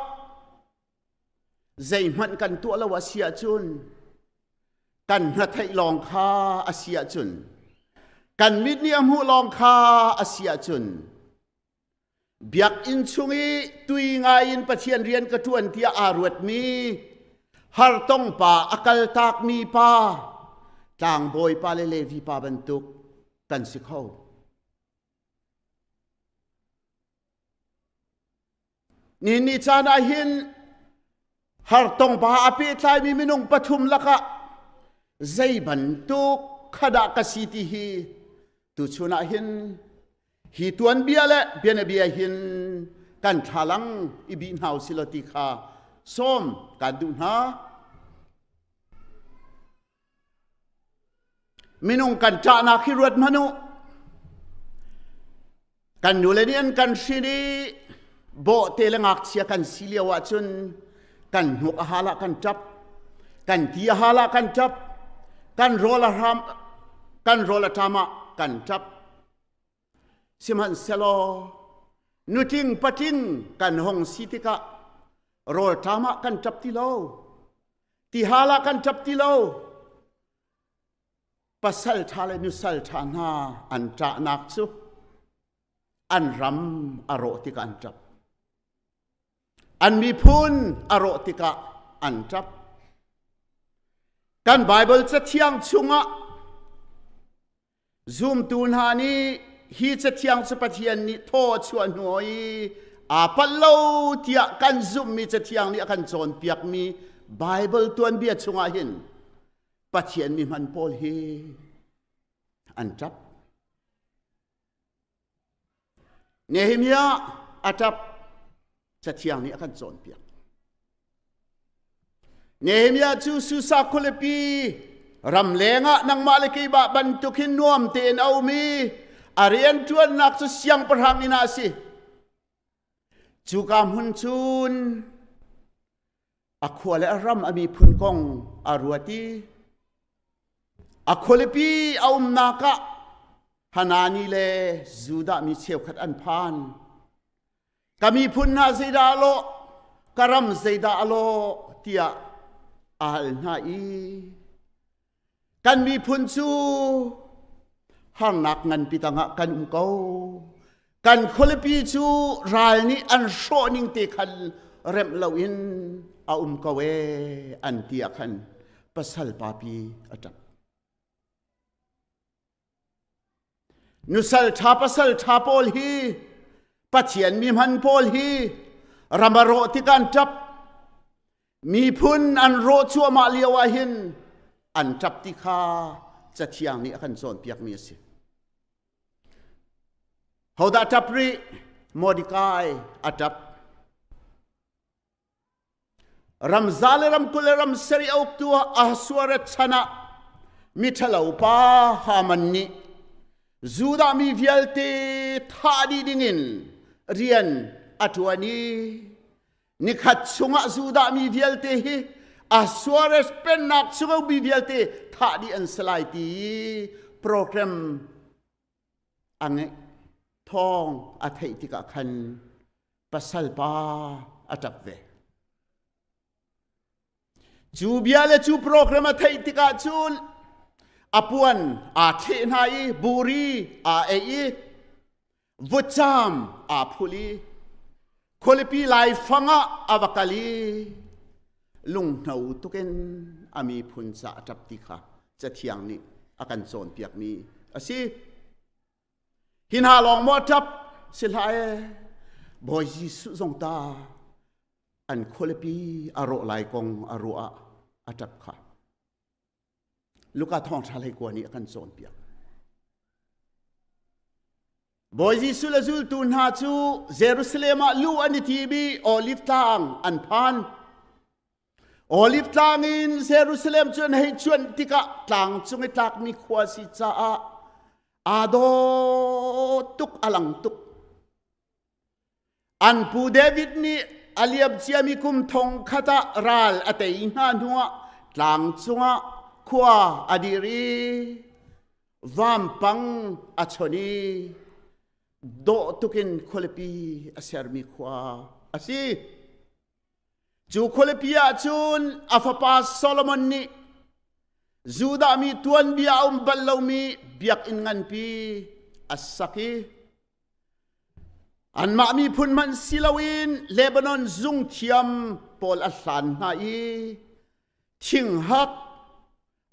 zeihmanh kan tuah lo a si ahcun kan hnatheih lawng kha a si ahcun kan mit nih a hmuh lawng kha a si ahcun biakinn chung i tui ngai in Pathian rian ka ṭuan tiah aa ruatmi hartong pa a kaltakmi pa tlangbawi pa le Levi pa bantuk kan si kho. Nihin ni caan ah hin hartong pa a pehtlaimi minung pathum lakah zei bantuk kha dah ka si ti hi. Tuchun ah hin hi tuanbia le bianabia hin kan thlalang i bih hna usih law ti kha sawm kan duh hna. Minung kan ṭahnak hi ruat hmanh u. Kan nule nih an kan hrin i bawhte le ngakchia kan si lio ahcun kan hnuk a hal ah kan ṭap, kan ti a hal ah kan ṭap, kan rawl a hram kan rawl a ṭam ah kan ṭap. Sihmanhsehlaw nutling patling kan hong si tikah rawl ṭam ah kan ṭap ti lo. Tihal ah kan ṭap ti lo. Pasal ṭha le nusal ṭha hna an ṭahnak cu an ram a rawh tikah an ṭap. An miphun a rawh tikah an ṭap. Kan Baibal Cathiang chungah Zumtu hna nih hi cathiang cu Pathian nih thaw a chuah hnu i aa palh lo tiah kan zumhmi cathiang nih a kan cawnpiakmi Baibal tuanbia chungah hin Pathian mi hman pawl hi an ṭap. Nehemiah a ṭap Cathiang nih a kan cawnpiak. Nehemiah cu Susa khualipi ramleng ah nangmah le keimah bantuk hin nuam tein a um i a rianṭuannak cu siangpahrang inn ah a si. Cuka hmun cun a khua le a ram a miphun kong a ruat i a khualipi a umnak ah Hanani le Judah mi cheukhat an phan. Ka miphun hna zeidah a lawh, ka ram zeidah a lawh tiah a hal hna i kan miphun cu harnak nganpi tangah kan um ko. Kan khualipi cu ral nih an hrawh ning te khan remh loin a um ko ee an ti ah khan pasal papi a ṭap. Nusal ṭha pasal ṭha pawl hi Pathian mi hman pawl hi ram a rawh tik an ṭap. Miphun an rawh cuahmah lio ah hin an ṭap ti kha Cathiang nih a kan cawnpiakmi a si. Hodah ṭap rih? Mordecai a ṭap. Ramza le ramkulh le ram sarih a uktu Ahasuerus chan ah miṭhalo pa Haman nih Judah mi vialte thah dih dingin rian a ṭuan i nikhat chungah Judah mi vialte hi Ahasuerus pennak chung mi vialte thah dih an si lai ti program a ngeih thawng a theih tikah khan pasal pa a ṭap ve. Cu bia le cu program a theih tikah cun a puan aa thleh hna i buri aa ei i vutcaam aa phul i khualipi laifang ah a va kal i lunghno tukin a miphun ca a ṭap ti kha Cathiang nih a kan cawnpiakmi a si. Hi hna lawng maw ṭap si hlah ee, Bawi Jesuh zong ta an khualipi a rawh lai kong a ruah ah a ṭap kha. Luka thawngṭha hlei kua nih a kan cawnpiak. Bawi Jesuh le zultu hna cu Jerusalem ah luh an i tim i Olive tlang an phan. Olive tlang in Jerusalem cu an hei cuanh tikah tlang cung i tlakmi khua si caah aa dawh tuk a lang tuk. An pu David nih a liam ciami kum thong khat ah ral a tei hna hnuah tlang cungah khua a dir i vampang a chon i dawh tukin khualipi a sermi khua a si. Cu khualipi ah cun a fapa Solomon nih Judah mi tuanbia a um bal lomi biakinn nganpi a sak i anmah miphun hmanh si loin Lebanon zungthiam pawl a hlan hna i thinghak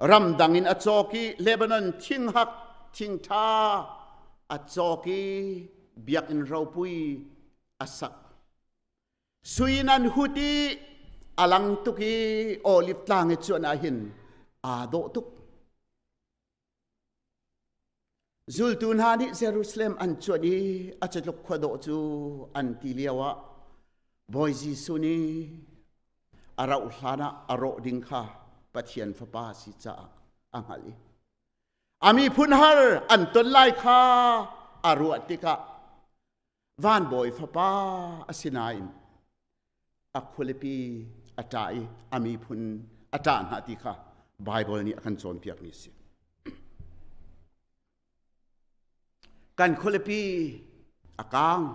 ramdang in a cawk i Lebanon thinghak thingṭha a cawk i biakinn ropui a sak. Sui in an hut i a lang tuk i olive tlang i cuan ah hin aa dawh tuk. Zultu hna nih Jerusalem an cuanh i a catluk khua dawh cu an ti lioah Bawi Jesuh nih a rauh hlan ah a rawh ding kha Pathian Fapa si caah a hngalh i a miphun har an ton lai kha a ruah tikah van bawi fapa a si nain a khualipi a ṭah i a miphun a ṭah hna ti kha Baibal nih a kan cawnpiakmi a si. Kan khualipi a kaang.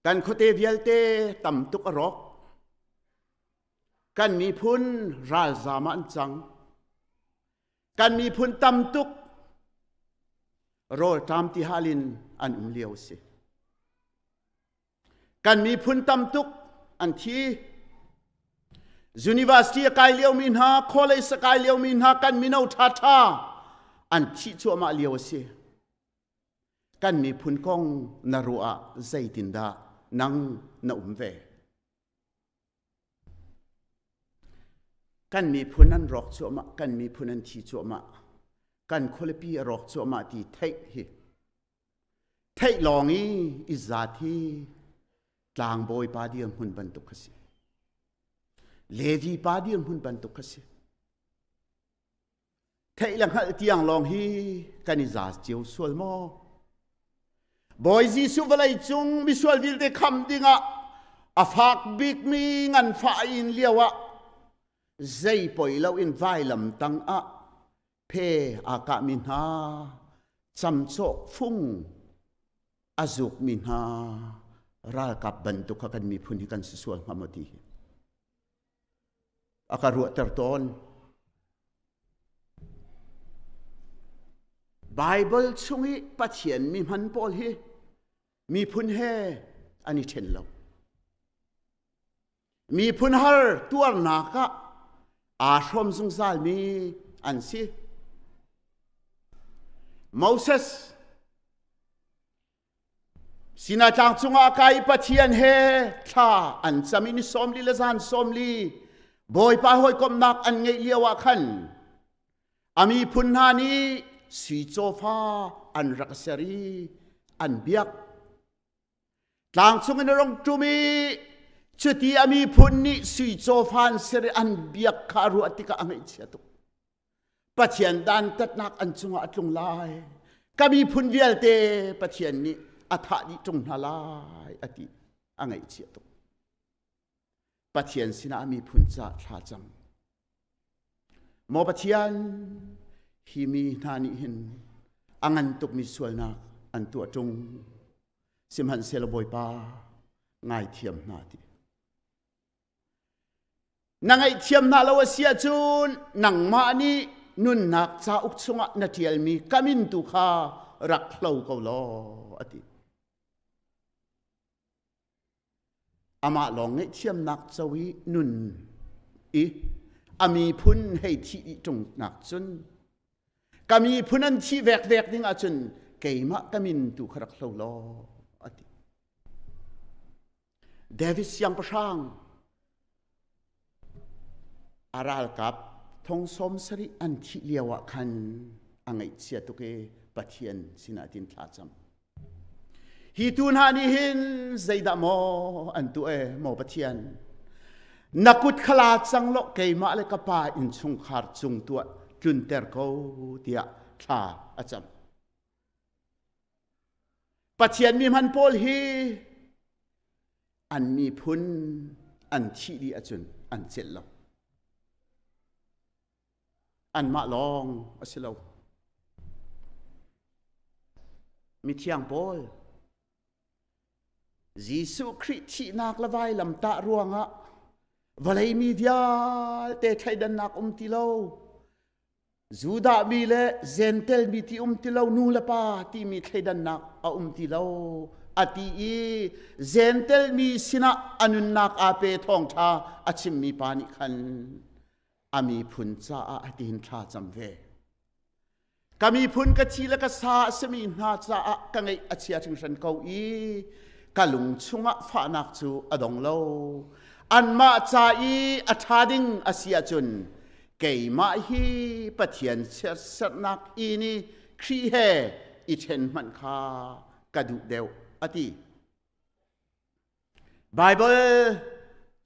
Kan khuate vialte tam tuk a rawk. Kan miphun ralzaam ah an cang. Kan miphun tam tuk rawlṭam tihal in an um lio a si. Kan miphun tam tuk an thi. University a kai liomi hna, college a kai liomi hna, kan mino ṭhaṭha an thih cuahmah lio a si. Kan miphun kong na ruah ah zeitindah nang na um ve? Kan miphun an rawk cuahmah, kan miphun an thi cuahmah, kan khualipi a rawk cuahmah ti theih hi theih lawng i i zat hi tlangbawi pa dirhmun bantuk kha si. Levi pa dirhmun bantuk kha si. Theih le hngalh tiang lawng hi kan i za cio sual maw? Bawi Jesuh vawlei cung misual vialte kham dingah a fak bikmi nganfah in lio ah zei poi lo in vailam tang ah phe aa kahmi hna camcawh fung a zukmi hna ralkap bantuk kha kan miphun hi kan si sual hnga maw ti hi a ka ruahter tawn. Baibal chung i Pathian mi hman pawl hi miphun he an i ṭhen lo. Miphun har tuarnak ah aa hrawm zungzalmi an si. Moses Sinai tlang cungah kai Pathian he thla an cam i ni 40 le zan 40 Bawipa hawikomhnak an ngeih lio ah khan a miphun hna nih sui cawfa an rak ser i an biak. Tlang chung in a rung ṭum i cuti a miphun nih sui cawfa an ser i an biak kha a ruah tikah a ngaihchia tuk. Pathian dantatnak an cungah a tlung lai. Ka miphun vialte Pathian nih a thah dih ṭung hna lai a ti. A ngaihchia tuk. Pathian sinah a miphun caah thla cam. Maw Pathian, hi mi hna nih hin a ngan tukmi sualnak an tuah ṭung. Sihmanhsehlaw Bawipa, ngaithiam hna ti. Na ngaihthiam hna lo a si ahcun nangmah nih nunnak cauk chungah na ṭialmi ka min tu kha rak hlo ko law a ti. Amah lawng ngaihthiamnak co i nun i a miphun hei thih dih ṭungnak cun ka miphun an thih vekvek ding ahcun keimah ka min tu kha rak hlo law a ti. David siangpahrang a ralkap thong 70 an thih lio ah khan a ngaihchia tuk i Pathian sinah tin thla cam. Hi tu hna nih hin zeidah maw an tuah e maw Pathian na kut khala cang lo keimah le ka pa innchungkhar cung tuah tlunter ko tiah thla a cam. Pathian mi hman pawl hi an miphun an thih dih ahcun an celh lo. Anmah lawng a si lo. Mithiang pawl Jesuh Khrih thihnak le vailamtah ruangah vawlei mi vialte thleidannak um ti lo. Judah mi le Gentel mi ti um ti lo, nu le pa timi thleidannak a um ti lo a ti i Gentel mi sinah a nunnak aa pe thawngṭha a chimmi pa nih khan a miphun caah hitihin thla cam ve. Ka miphun ka thi le ka sa a simi hna caah ka ngeih a chia hringhran ko i ka lung chungah fahnak cu a dong lo. Anmah ca i a ṭha ding a si ahcun keimah hi Pathian chiatserhnak inn i Khrih he i ṭhen hmanh kha ka duh deuh a ti. Baibal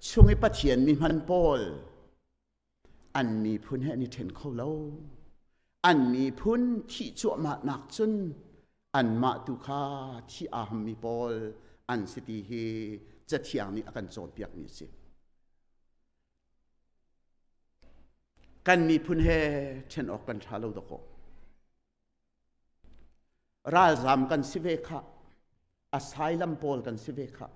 chung i Pathian mi hman pawl an miphun he an i ṭhen kho lo. An miphun thih cuahmah nak cun anmah tu kha thih aa hammi pawl an si ti hi Cathiang nih a kan cawnpiakmi a si. Kan miphun he ṭhen awk kan ṭha lo dawkaw. Ralzam kan si ve khah. Asylum pawl kan si ve khah.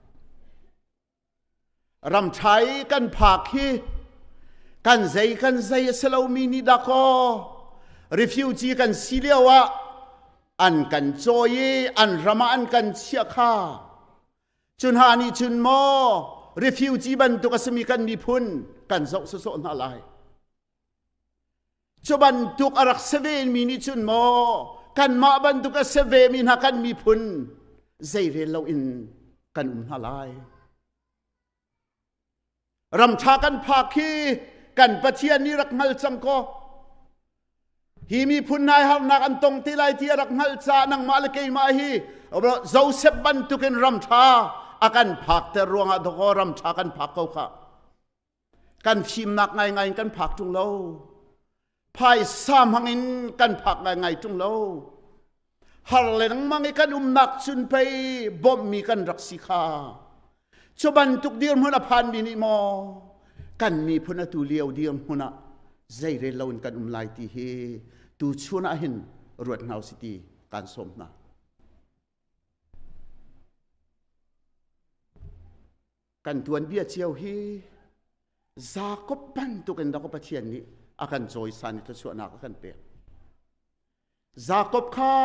Ramṭha i kan phak hi kan zei kan zei a si lomi nih dakaw refugee kan si lio ah an kan cawi i an ram ah an kan chiah kha cu hna nih cun maw refugee bantuk a simi kan miphun kan zoh sawsawh hna lai Cu bantuk a rak si vemi nih cun maw kanmah bantuk a si vemi hna kan miphun zeirel loin kan um hna lai. Ramṭha kan phak hi kan Pathian nih rak hngal cang kaw hi miphun nai harnak an tong te lai ti a rak hngalh caah nangmah le keimah hi Joseph bantukin ramṭha a kan phakter ruangah dawkaw ramṭha kan phak ko khah. Kan fimnak ngaingai in kan phak ṭung lo. Phaisa hmang in kan phak ngaingai ṭung lo. Har lengmang i kan umnak cun pei bawmhmi kan rak si kha. Cu bantuk dirhmun a phanmi nih maw kan miphun atu lio dirhmun ah zeirel loin kan um lai ti hi tu chun ah hin ruat hna usih ti kaan sawm hna. Kan tuanbia cio hi Jakob bantukin rak Pathian nih a kan cawisan i thluachuahnak a kan pek. Jakob kha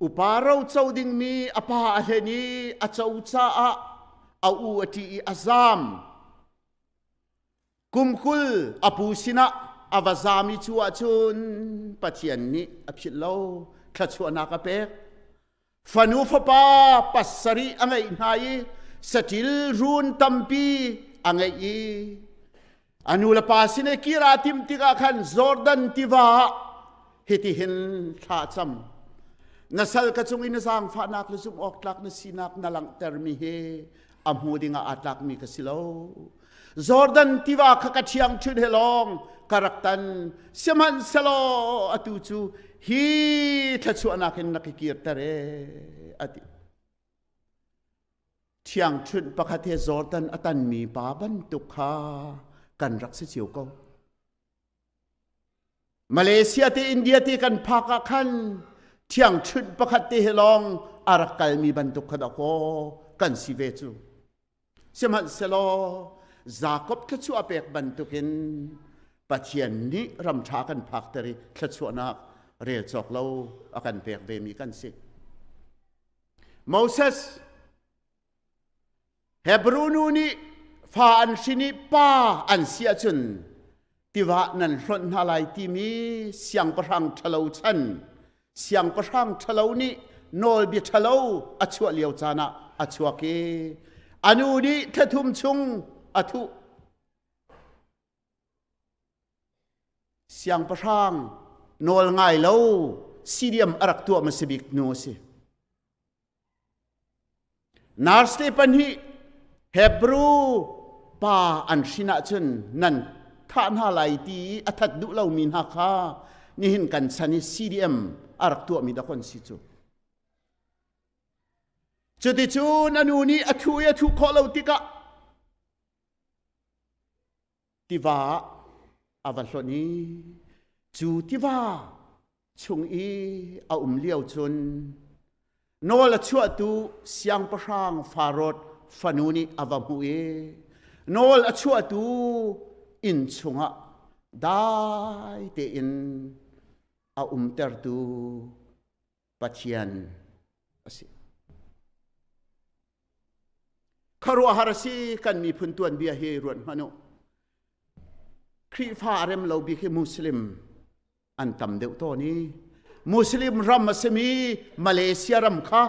upa ro co dingmi a pa a hlen i a co caah a u a ṭih i a zaam. Kum 20 a pu sinah a va zaami cu ahcun Pathian nih a philh lo, thluachuahnak a pek. Fanu fapa pasarih a ngeih hna i saṭil run tampi a ngeih i a nu le pa sin i kir aa timh tikah khan Jordan tiva ah hitihin thla a cam. Na sal ka cung i na zaangfahnak le zumh awk tlak na sinak na langhtermi hi a hmu dingah aa tlakmi ka si lo. Jordan tiva kha ka ṭhiangṭhunh he lawng ka rak tan. Sihmanhsehlaw atu cu hi thluachuahnak hin na ka kirter ee, a ti. Ṭhiangṭhunh pakhat he Jordan a tanmi pa bantuk kha kan rak si cio ko. Malaysia te India te kan phak ah khan ṭhiangṭhunh pakhat te he lawng a rak kalmi bantuk kha dakaw kan si ve cu. Sihmanhsehlaw Jakob thluachuah pek bantukin Pathian nih ram ṭha kan phakter i thluachuahnak rel cawk lo a kan pek vemi kan si. Moses Hebrew nu nih fa an hrin i pa an si ahcun tiva nan hlonh hna lai timi siangpahrang ṭhalo chan siangpahrang ṭhalo nih nawlbia ṭhalo a chuah lio caan ah a chuak i a nu nih thlathum chung a thuh. Siangpahrang nawl ngai lo sidiam a rak tuah hmasa bik nu a si. Nurse te pahnih Hebrew pa an hrin ahcun nan thah hna lai ti i a that duh lomi hna kha nihin kan chan i CDM a rak tuahmi dah kon si cu. Cuticun a nu nih a thu i a thuh khawh lo tikah tiva ah a va hlonh i cu tiva chung i a um lio cun nawl a chuahtu siangpahrang Farod fanu nih a va hmuh i nawl a chuahtu inn chungah dai tein a umtertu Pathian a si. Khuaruahhar a si kan miphun tuanbia hi ruat hmanh u. Khrihfa a rem lo bik hi Muslim an tam deuh tawn i Muslim ram a simi Malaysia ram kha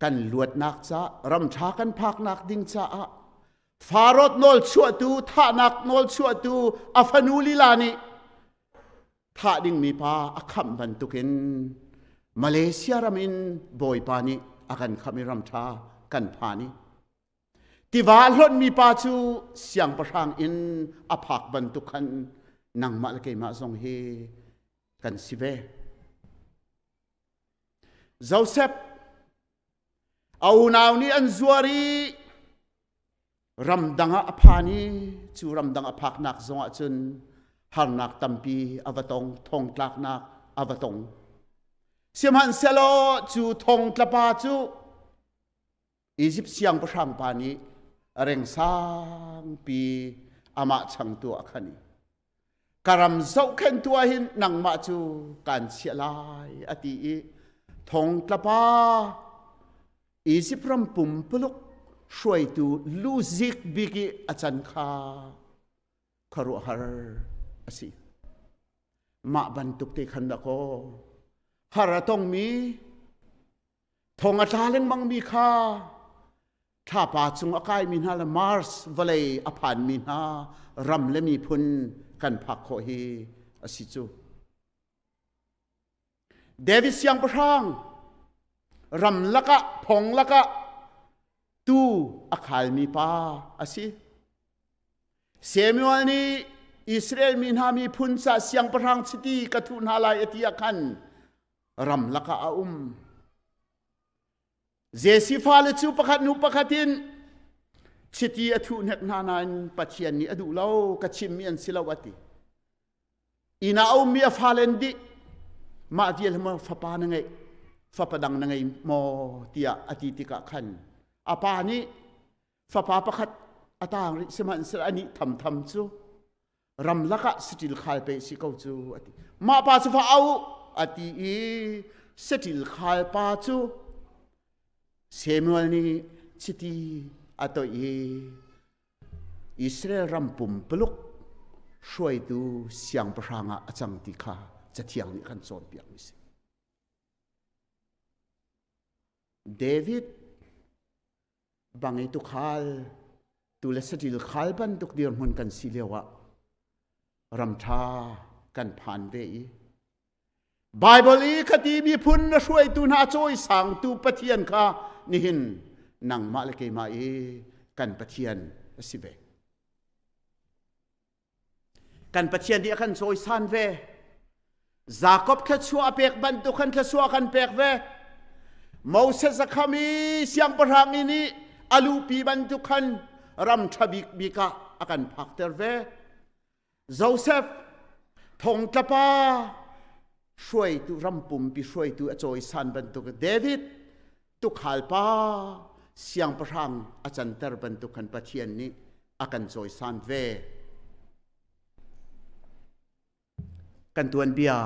kan luatnak ca ram ṭha kan phaknak ding caah Farot nawl chuahtu thahnak nawl chuahtu a fanu lila nih. Thah dingmi pa a khamh bantukin Malaysia ram in Bawipa nih a kan khamh i ramṭha kan phan i tiva hlonhmi pa cu siangpahrang in a phak bantuk khan nangmah le keimah zong hi kan si ve. Joseph a unau nih an zuar i ramdang ah a phan i cu ramdang a phaknak zongah cun harnak tampi a va tong, thongtlaknak a va tong. Sihmanhsehlaw cu thongtlapa cu Izipt siangpahrang pa nih reng sangpi amah changtu a khan i ka ram zohkhenhtu ah hin nangmah cu kaan chiah lai a ti i thongtlapa Izipt ram pumpuluk hruaitu luzik bik i a can kha khuaruahhar a si. Mah bantuk te khan dah kaw har a tongmi Thong a tla lengmangmi kha thlapa cung a kaimi hna le Mars vawlei a phanmi hna ram le miphun kan phak khawh hi a si cu. David siangpahrang ram lakah phong lakah tu a khalmi pa a si. Samuel nih Israel mi hna miphun ca siangpahrang chiti ka thuh hna lai a ti ah khan ram lakah a um. Jesse fale cu pakhat hnu pakhat in chiti a thuh hnek hna nain Pathian nih a duh lo ka chimmi an si lo a ti. Inn ah a ummi a fale an dih. Mah vial maw fapa na ngeih fapa dang na ngei maw tiah a ti tikah khan a pa nih fapa pakhat a taang rih sihmanhsehlaw anih thamtham cu ramlak ah saṭil khal pe si ko cu a ti mah pa cu va au a ti i saṭil khal pa cu Samuel nih chiti a toih i Israel ram pumpuluk hruaitu siangpahrang ah a cang ti kha cathiang nih kan cawnpiak mi si. David bang i tukhal tu le saṭil khal bantuk dirhmun kan si lio ah ramṭha kan phan ve i Baibal i khati miphun na hruaitu hna cawisangtu Pathian kha nihin nangmah le keimah i kan Pathian a si ve. Kan Pathian nih a kan cawisan ve. Jakob thluachuah a pek bantuk khan thluachuah kan pek ve. Moses a kham i siangpahrang i nih a lupi bantuk khan ram ṭha bik bik ah a kan phakter ve. Joseph thongtlapa hruaitu ram pumpi hruaitu a cawisan bantuk David tukhal pa siangpahrang a canter bantuk khan Pathian nih a kan cawisan ve. Kan tuanbia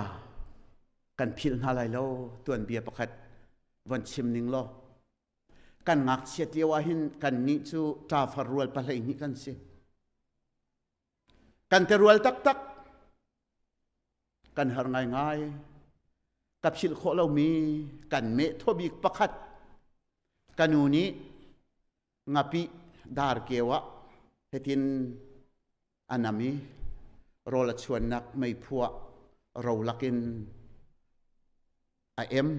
kan philh hna lai lo tuanbia pakhat von chim ning law kan ngakchiat lio ah hin kan nih cu ṭafar rual pahlei hnih kan si kan te rual taktak kan har ngaingai ka philh khawh lomi kan meh thawbik pakhat ka nu nih ngapih dar keu ah hitin a nam i rawl a chuannak meiphu ah ro lakin a em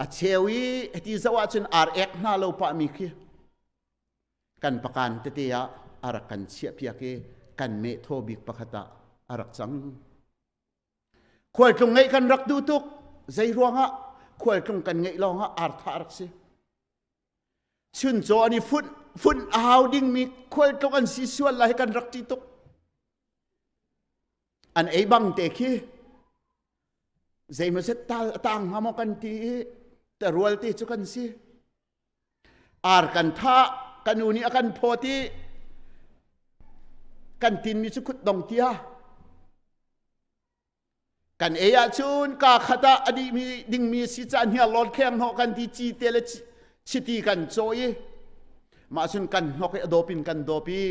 a cheu i hiti zoh ahcun ar ek hna lo pah mi khi kan pakan tete ah a rak kan chiahpiak i kan meh thaw bik pakhat ah a rak cang. Khualtlung ngeih kan rak duh tuk. Zei ruangah khualtlung kan ngeih lawngah artha a rak si. Chuncaw an i funh funh a hau dingmi khualtlung an si sual lai kan rak ṭi tuk. An ei bang te khi zeimaw zet tal a tang hnga maw kan ti i terual te cu kan si. Ar kan thah, ka nu nih a kan phawt i kan tinmi cu khut dong tia. Kan ei ahcun kaa khat ah a dihmi dingmi si ca hniarlawn kheng hnawh kan ti ci te le chiti kan cawh i mah cun kan hnok i a dawp in kan dawp i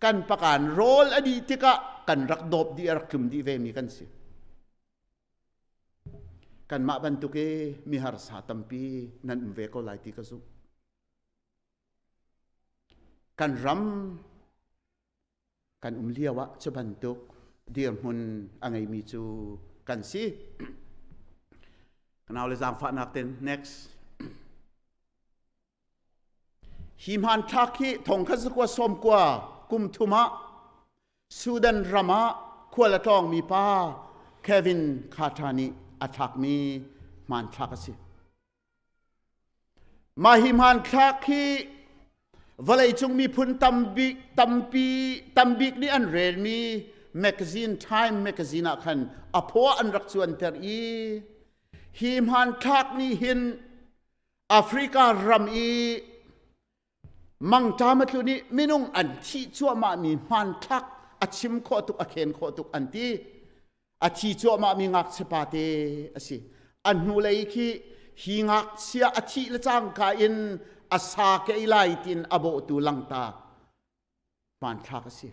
kan pakan rawl a dih tikah kan rak dawp dih a rak tlum dih ve mi kan si. Kanmah bantuk i mi harsa tampi nan um ve ko lai ti ka zumh. Kan ram kan um lio ah cu bantuk. dirhmun a ngeimi cu kan si. Ka nau le zaangfahnak ten next. Hi hmanthlak hi thongkhat zakua sawmkua kum thum ah Sudan ram ah khual a tlawngmi pa Kevin Carter nih a thlakmi hmanthlak a si. Mah hi hmanthlak hi vawleicung miphun tambik tampi tambik nih an relmi magazine Time magazine ah khan a phaw an rak cuanter i hi hmanthlak nih hin Africa ram i mangṭam a tlun i minung an thih cuahmahmi hmanthlak a chim khawh tuk a khen khawh tuk an ti. A thi cuahmahmi ngakchia pate a si. A hnulei khi hi ngakchia a thih le cangka in a sa kei lai tin a bawhtu langta hmanthlak a si.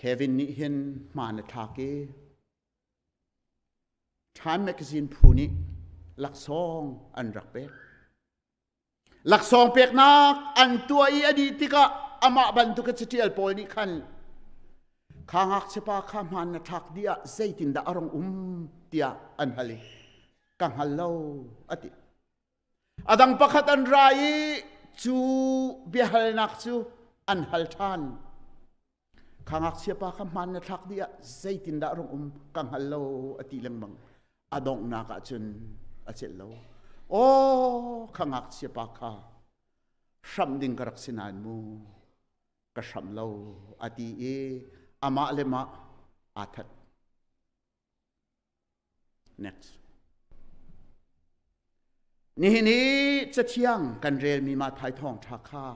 Kevin nih hin hmaan a thlak i Time Magazine phu nih laksawng an rak pek. Laksawng peknak an tuah i a dih tikah amah bantuk a catial pawl nih khan kha ngakchiapa kha hmaan na thlak dih ah zeitindah a rong um tiah an hal i ka hngal lo a ti. A dang pakhat an ra i cu biahalnak cu an hal ṭhan. Kha ngakchiapa kha hmaan na thlak dih ah zeitindah rung um ka hngal lo a ti lengmang. A donghnak ah cun a celh lo. Aw kha ngakchiapa kha hramh ding ka rak si nain mu ka hramh lo a ti i amah le mah aa that. Next. Nihin i cathiang kan relmi Matthai thawngṭha kha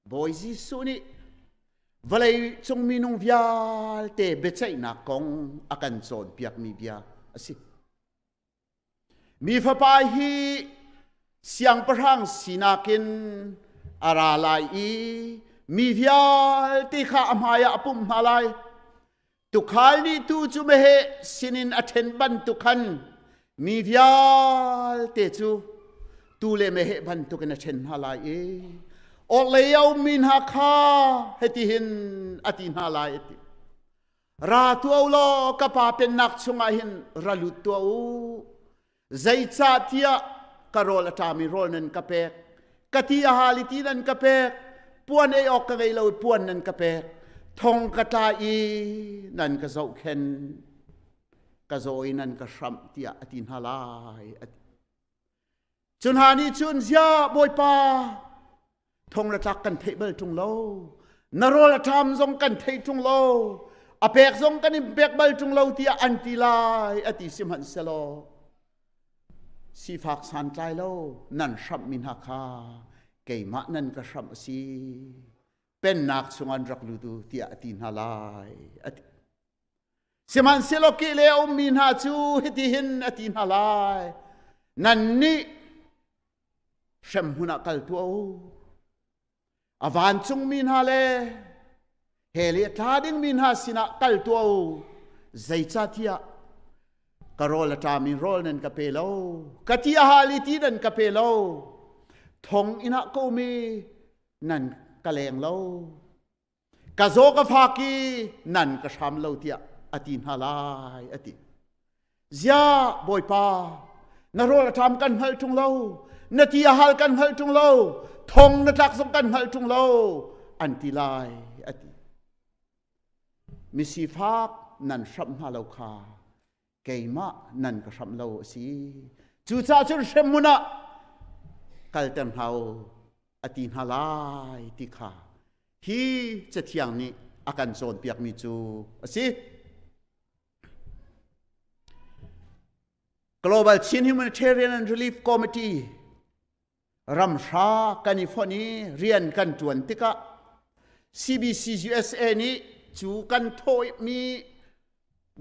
Bawi Jesuh nih vawlei cung minung vialte biaceihnak kong a kan cawnpiakmi bia a si. Mi Fapa hi siangpahrang sinak in a ra lai i mi vialte kha a hmaiah a pumh hna lai. Tuukhal nih tuu cu meheh sinin a ṭhen bantuk khan mi vialte cu tuu le meheh bantukin a ṭhen hna lai i orhlei a ummi hna kha hitihin a ti hna lai a ti. Ra tuah u law ka pa pennak chungah hin ra lut tuah u. Zeicahtiah ka rawl a ṭami rawl nan ka pek, ka ti a hal i ti nan ka pek, puan ei awk ka ngei lo i puan nan ka pek, thong ka tla i nan ka zohkhen, ka zaw i nan ka hramh tiah a ti hna lai. A ti. Cu hna nih cun ziah Bawipa thong le tlak kan theih bal ṭung lo na rawl a ṭam zong kan thei ṭung lo a pek zong kan in pek bal ṭung lo tiah an ti lai a ti sihmanhsehlaw sifak santlai lo nan hramhmi hna kha keimah nan ka hramh a si pennak chung an rak lut u tiah a ti hna lai a ti Sihmanhsehlaw ke le a ummi hna cu hitihin a ti hna lai nannih hremhmun ah kal tuah u a vancungmi hna le hell i a tla dingmi hna sinah kal tuah u zeicahtiah ka rawl a ṭami rawl nan ka pe lo ka ti a hal i ti nan ka pe lo thong inn ah ka um i nan ka leng lo ka zaw ka fak i nan ka hram lo tiah a ti hna lai a ti ziah bawipa na rawl a ṭam kan hngalh ṭung lo na ti a hal kan hngalh ṭung lo thong na tlak zong kan hngalh ṭung lo an ti lai a ti misifak nan hramh hna lo kha keimah nan ka hramh lo a si cucaah cun hremhmun ah kalter hna u a ti hna lai ti kha hi cathiang nih a kan cawnpiakmi cu a si Global Chin Humanitarian and Relief Committee ramhra kan i fonh i rian kan ṭuan tikah CBC USA nih cu kan thawhmi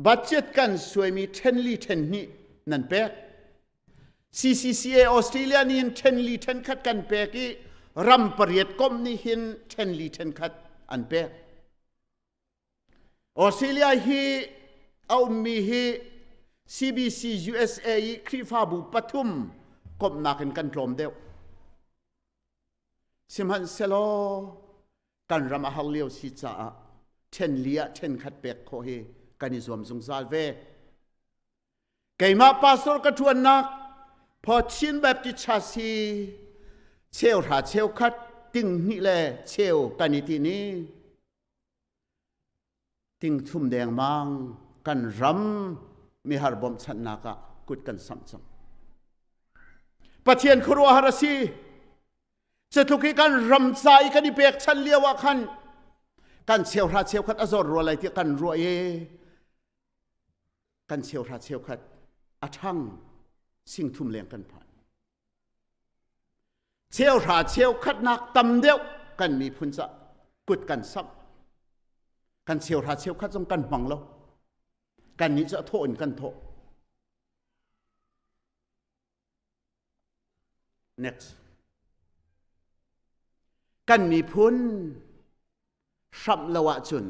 budget kan suaimi ṭhenli ṭhenhnih nan pek. CCCA Australia nih hin ṭhenli ṭhenkhat kan pek i ram pariat komh nih hin ṭhenli ṭhenkhat an pek. Australia hi a ummi hi CBC USA i Khrihfabu pathum komhnak in kan tlawm deuh. Sihmanhsehlaw kan ram a har lio si caah Ṭhen li ah ṭhen khat pek khawh hi kan i zuam zungzal ve. Keimah pastor ka ṭuannak Pho Chin Baptist Church hi cheuhra cheukhat ting hnih le cheu kan i ti ni. Ting thum dengmang kan ram mihar bawmhchanhnak ah kut kan samh cang. Pathian khuaruahhar a si. Cutluk i kan ram ca i kan i pekchanh lio ah khan kan cheuhra cheukhat a zor rua lai tiah kan ruah i kan cheuhra cheukhat a ṭhang singthum leng kan phan. Cheuhra cheukhatnak tam deuh kan miphun ca kut kan samh. Kan cheuhra cheukhat zong kan hmang lo. Kan nih cu a thawh in kan thawh. Next. Kan miphun hramh lo ahcun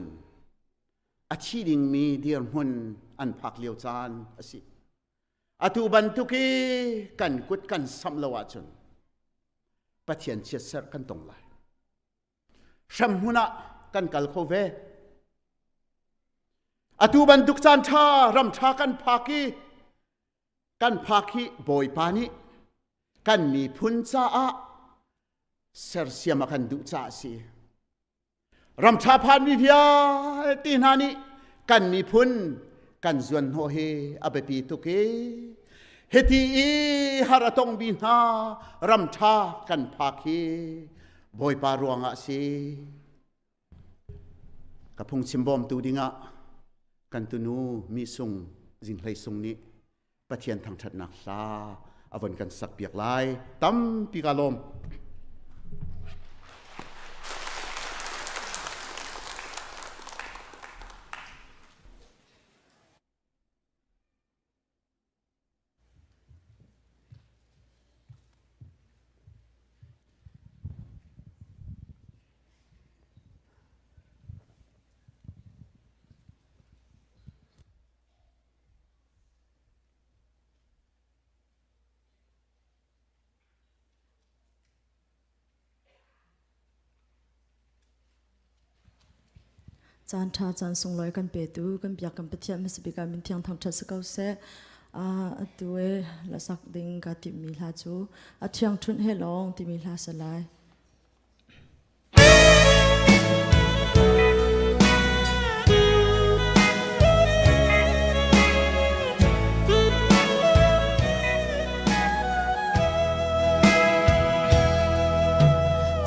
a thi dingmi dirhmun an phak lio caan a si. Atu bantuk i kan kut kan samh lo ahcun Pathian chiatserh kan tong lai. Hremhmun ah kan kal kho ve. Atu bantuk caan ṭha ram ṭha kan phak i kan phak hi Bawipa nih kan miphun caah sersiam a kan duh caah a si. Ramṭha phanmi vialte hna nih kan miphun kan zuanhnawh hi a biapi tuk i hiti i har a tongmi hna ramṭha kan phak hi Bawipa ruangah a si. Ka phungchim bawmtu dingah kan tunu mi sung Zinghlei Sung nih Pathian thangṭhatnak hla a von kan sak piak lai. Tampi ka lawm. Caan ṭha caan sunglawi kan petu kan biak kan Pathian hmasa bik ah min thiang thangṭhat si ko seh. Atu e lasak ding ka timhmi hla cu a thiang ṭhunh he lawng timi hla si lai.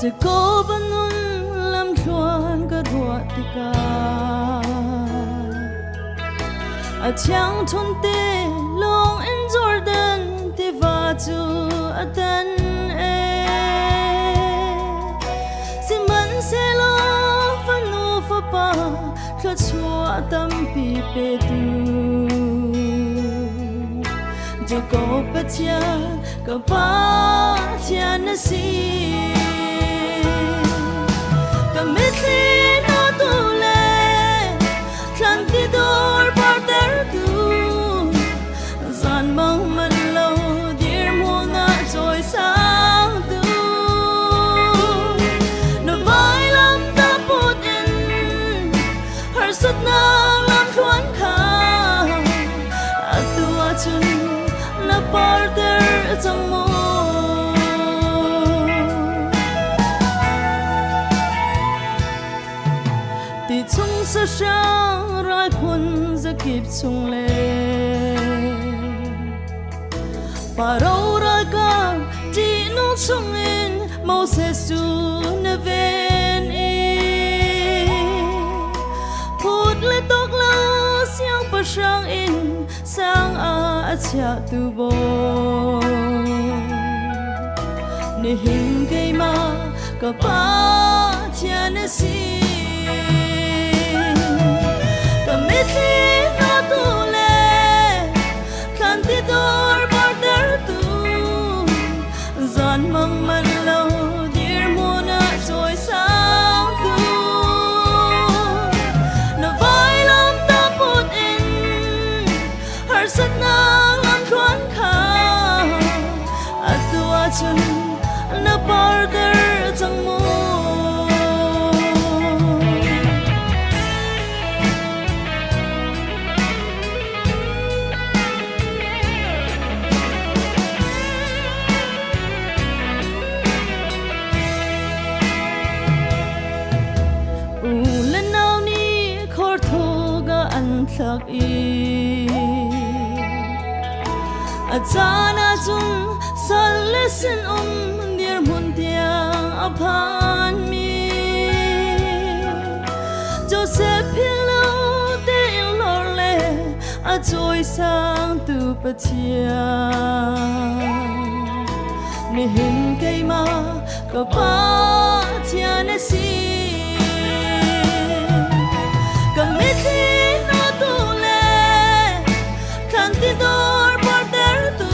Jacob nun lamthluan ka ruah tikah a thiang thun te lawng in Jordan tiva cu a tan e Sihmanhsehlaw fanu fapa thluachuah tampi petu Jacob Pathian ka Pathian na si Ka mitthli na tu le thlan ti dor parter tu zan mang man lo dirhmun ah cawi sang tu na vailam ta put in harsatnak lam thluan kha atu ahcun na parter cang mu Ti chung sahrang rai phun zakip chung le Faro ralkap ṭihnung chungin Moses cu na ven i Phut le tok lo siangpahrang in sang ah a chiahtu bawi. Nihin keimah ka Pathian a si. Ka mitthli hna tu le thlanti dor bortertu zan mang man lo dirhmun ah cawisang tu na vailam ta put in harsatnak lamthluan kha atu ahcun na parter cang mu. thlak i a caan ahcun sal le sinum dirhmun tiang a phanmi Joseph philh lo tein lor le a cawisangtu Pathian. Nihin keimah ka Pathian a si. Ka mitthli hnawhtu le thlanti dawr portertu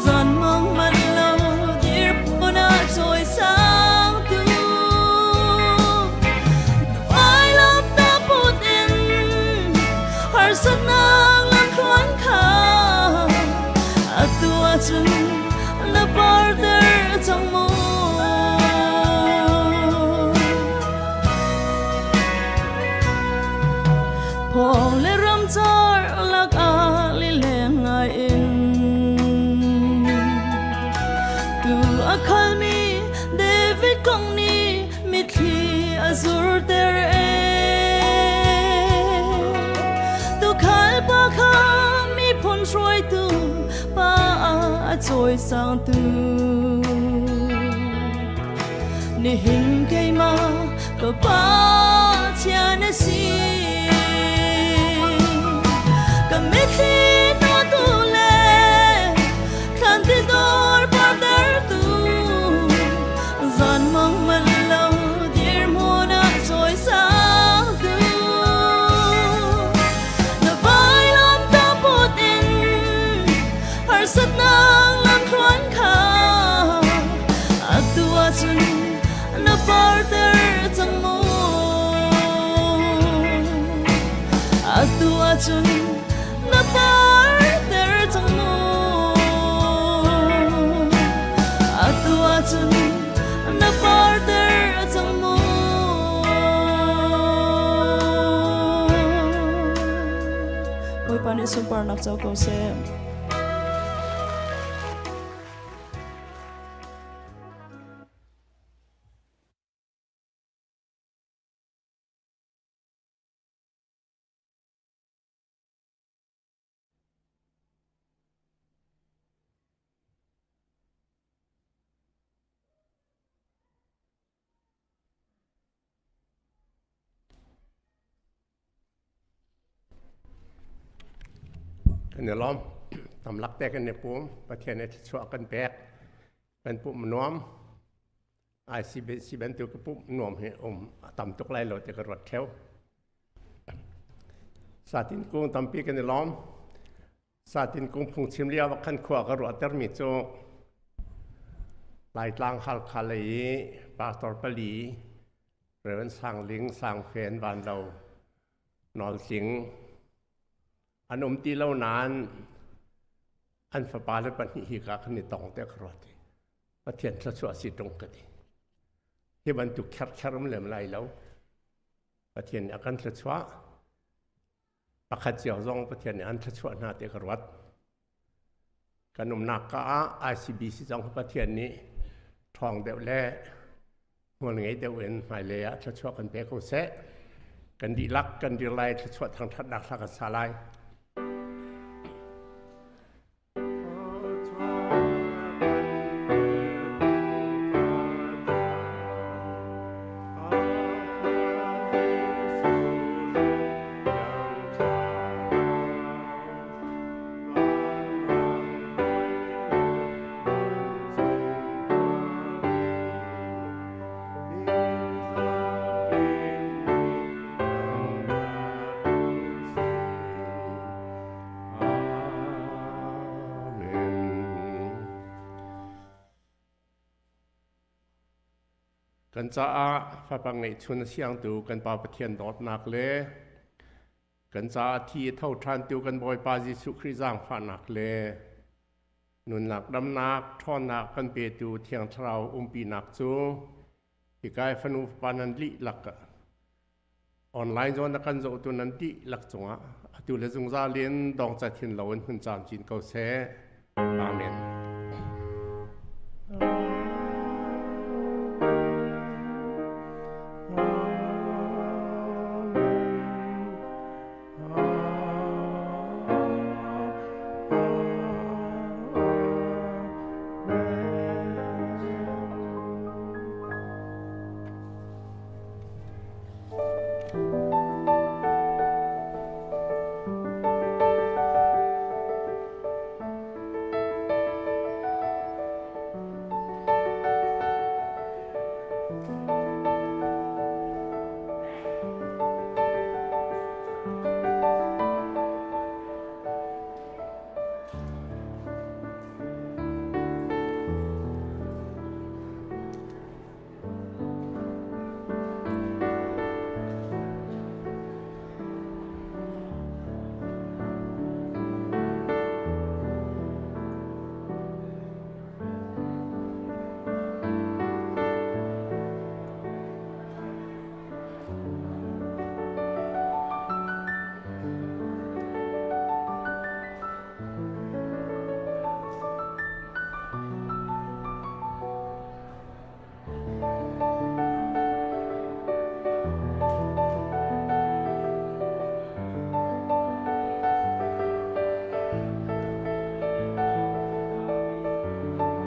zan mang man lo dirhmun ah cawisangtu vailam ta put in harsatnak lamthluan kha atu ahcun na parter cang mu. Phong le ram car lakah lileng ngai in tu a khalmi David kong nih mitthli a zurter e. Tukhal pa kha miphun hruaitu pa a cawisangtu nihin keimah ka Pathian a si. Ka mitthli hnawhtu le thlanti dawr partertu zan mang man lo dirhmun ah cawisangtu na vailam ta put in harsatnak lamthluan kha atu ahcun na parter cang mu. Atu ahcun na parter cang mu. Atu ahcun na parter cang mu. Bawipa nih sunparnak co ko seh. Kan i lawm. Tamlak te kan i pum. Pathian nih thluachuah kan pek. Kan pumh nuam. ICBC bantuk ka pumh nuam hi um a tam tuk lai lo ti ka ruat theo. Satin kung tampi kan i lawm. Satin kung phungchim lio ah khan khua ka ruahtermi cu Laitlang Halkha lei i pastor pali Reverend Sang Ling, Sang Fen, Van Lo, Nawl Tling an um ti lo nain an fapa le pahnih hi ka khan i tong te ka ruat i Pathian thluachuah si tung ka ti. Hi bantuk kherkher um lem lai lo. Pathian nih a kan thluachuah. Pakhat cio zong Pathian nih an thluachuah hna ti ka ruat. Kan umnak ka ah ICBC zong Pathian nih ṭhawng deuh le hmual ngei deuh in hmailei ah thluachuah kan pe ko seh. Kan dihlak kan dir lai thluachuah thangṭhatnak hla kan sa lai. Kan caah fapa ngeihchun a siangtu kan Pa Pathian dawtnak le kan caah thi a tho ṭhantu kan Bawipa Jesuh Khrih zaangfahnak le nunnak damnak ṭhawnnak kan petu Thiang Thlarau umpinak cu hika i fanu fapa nan dihlak Online zawn a kan zohtu nan dihlak cungah atu le zungzal in dongca thin loin hun caamcin ko seh. Amen.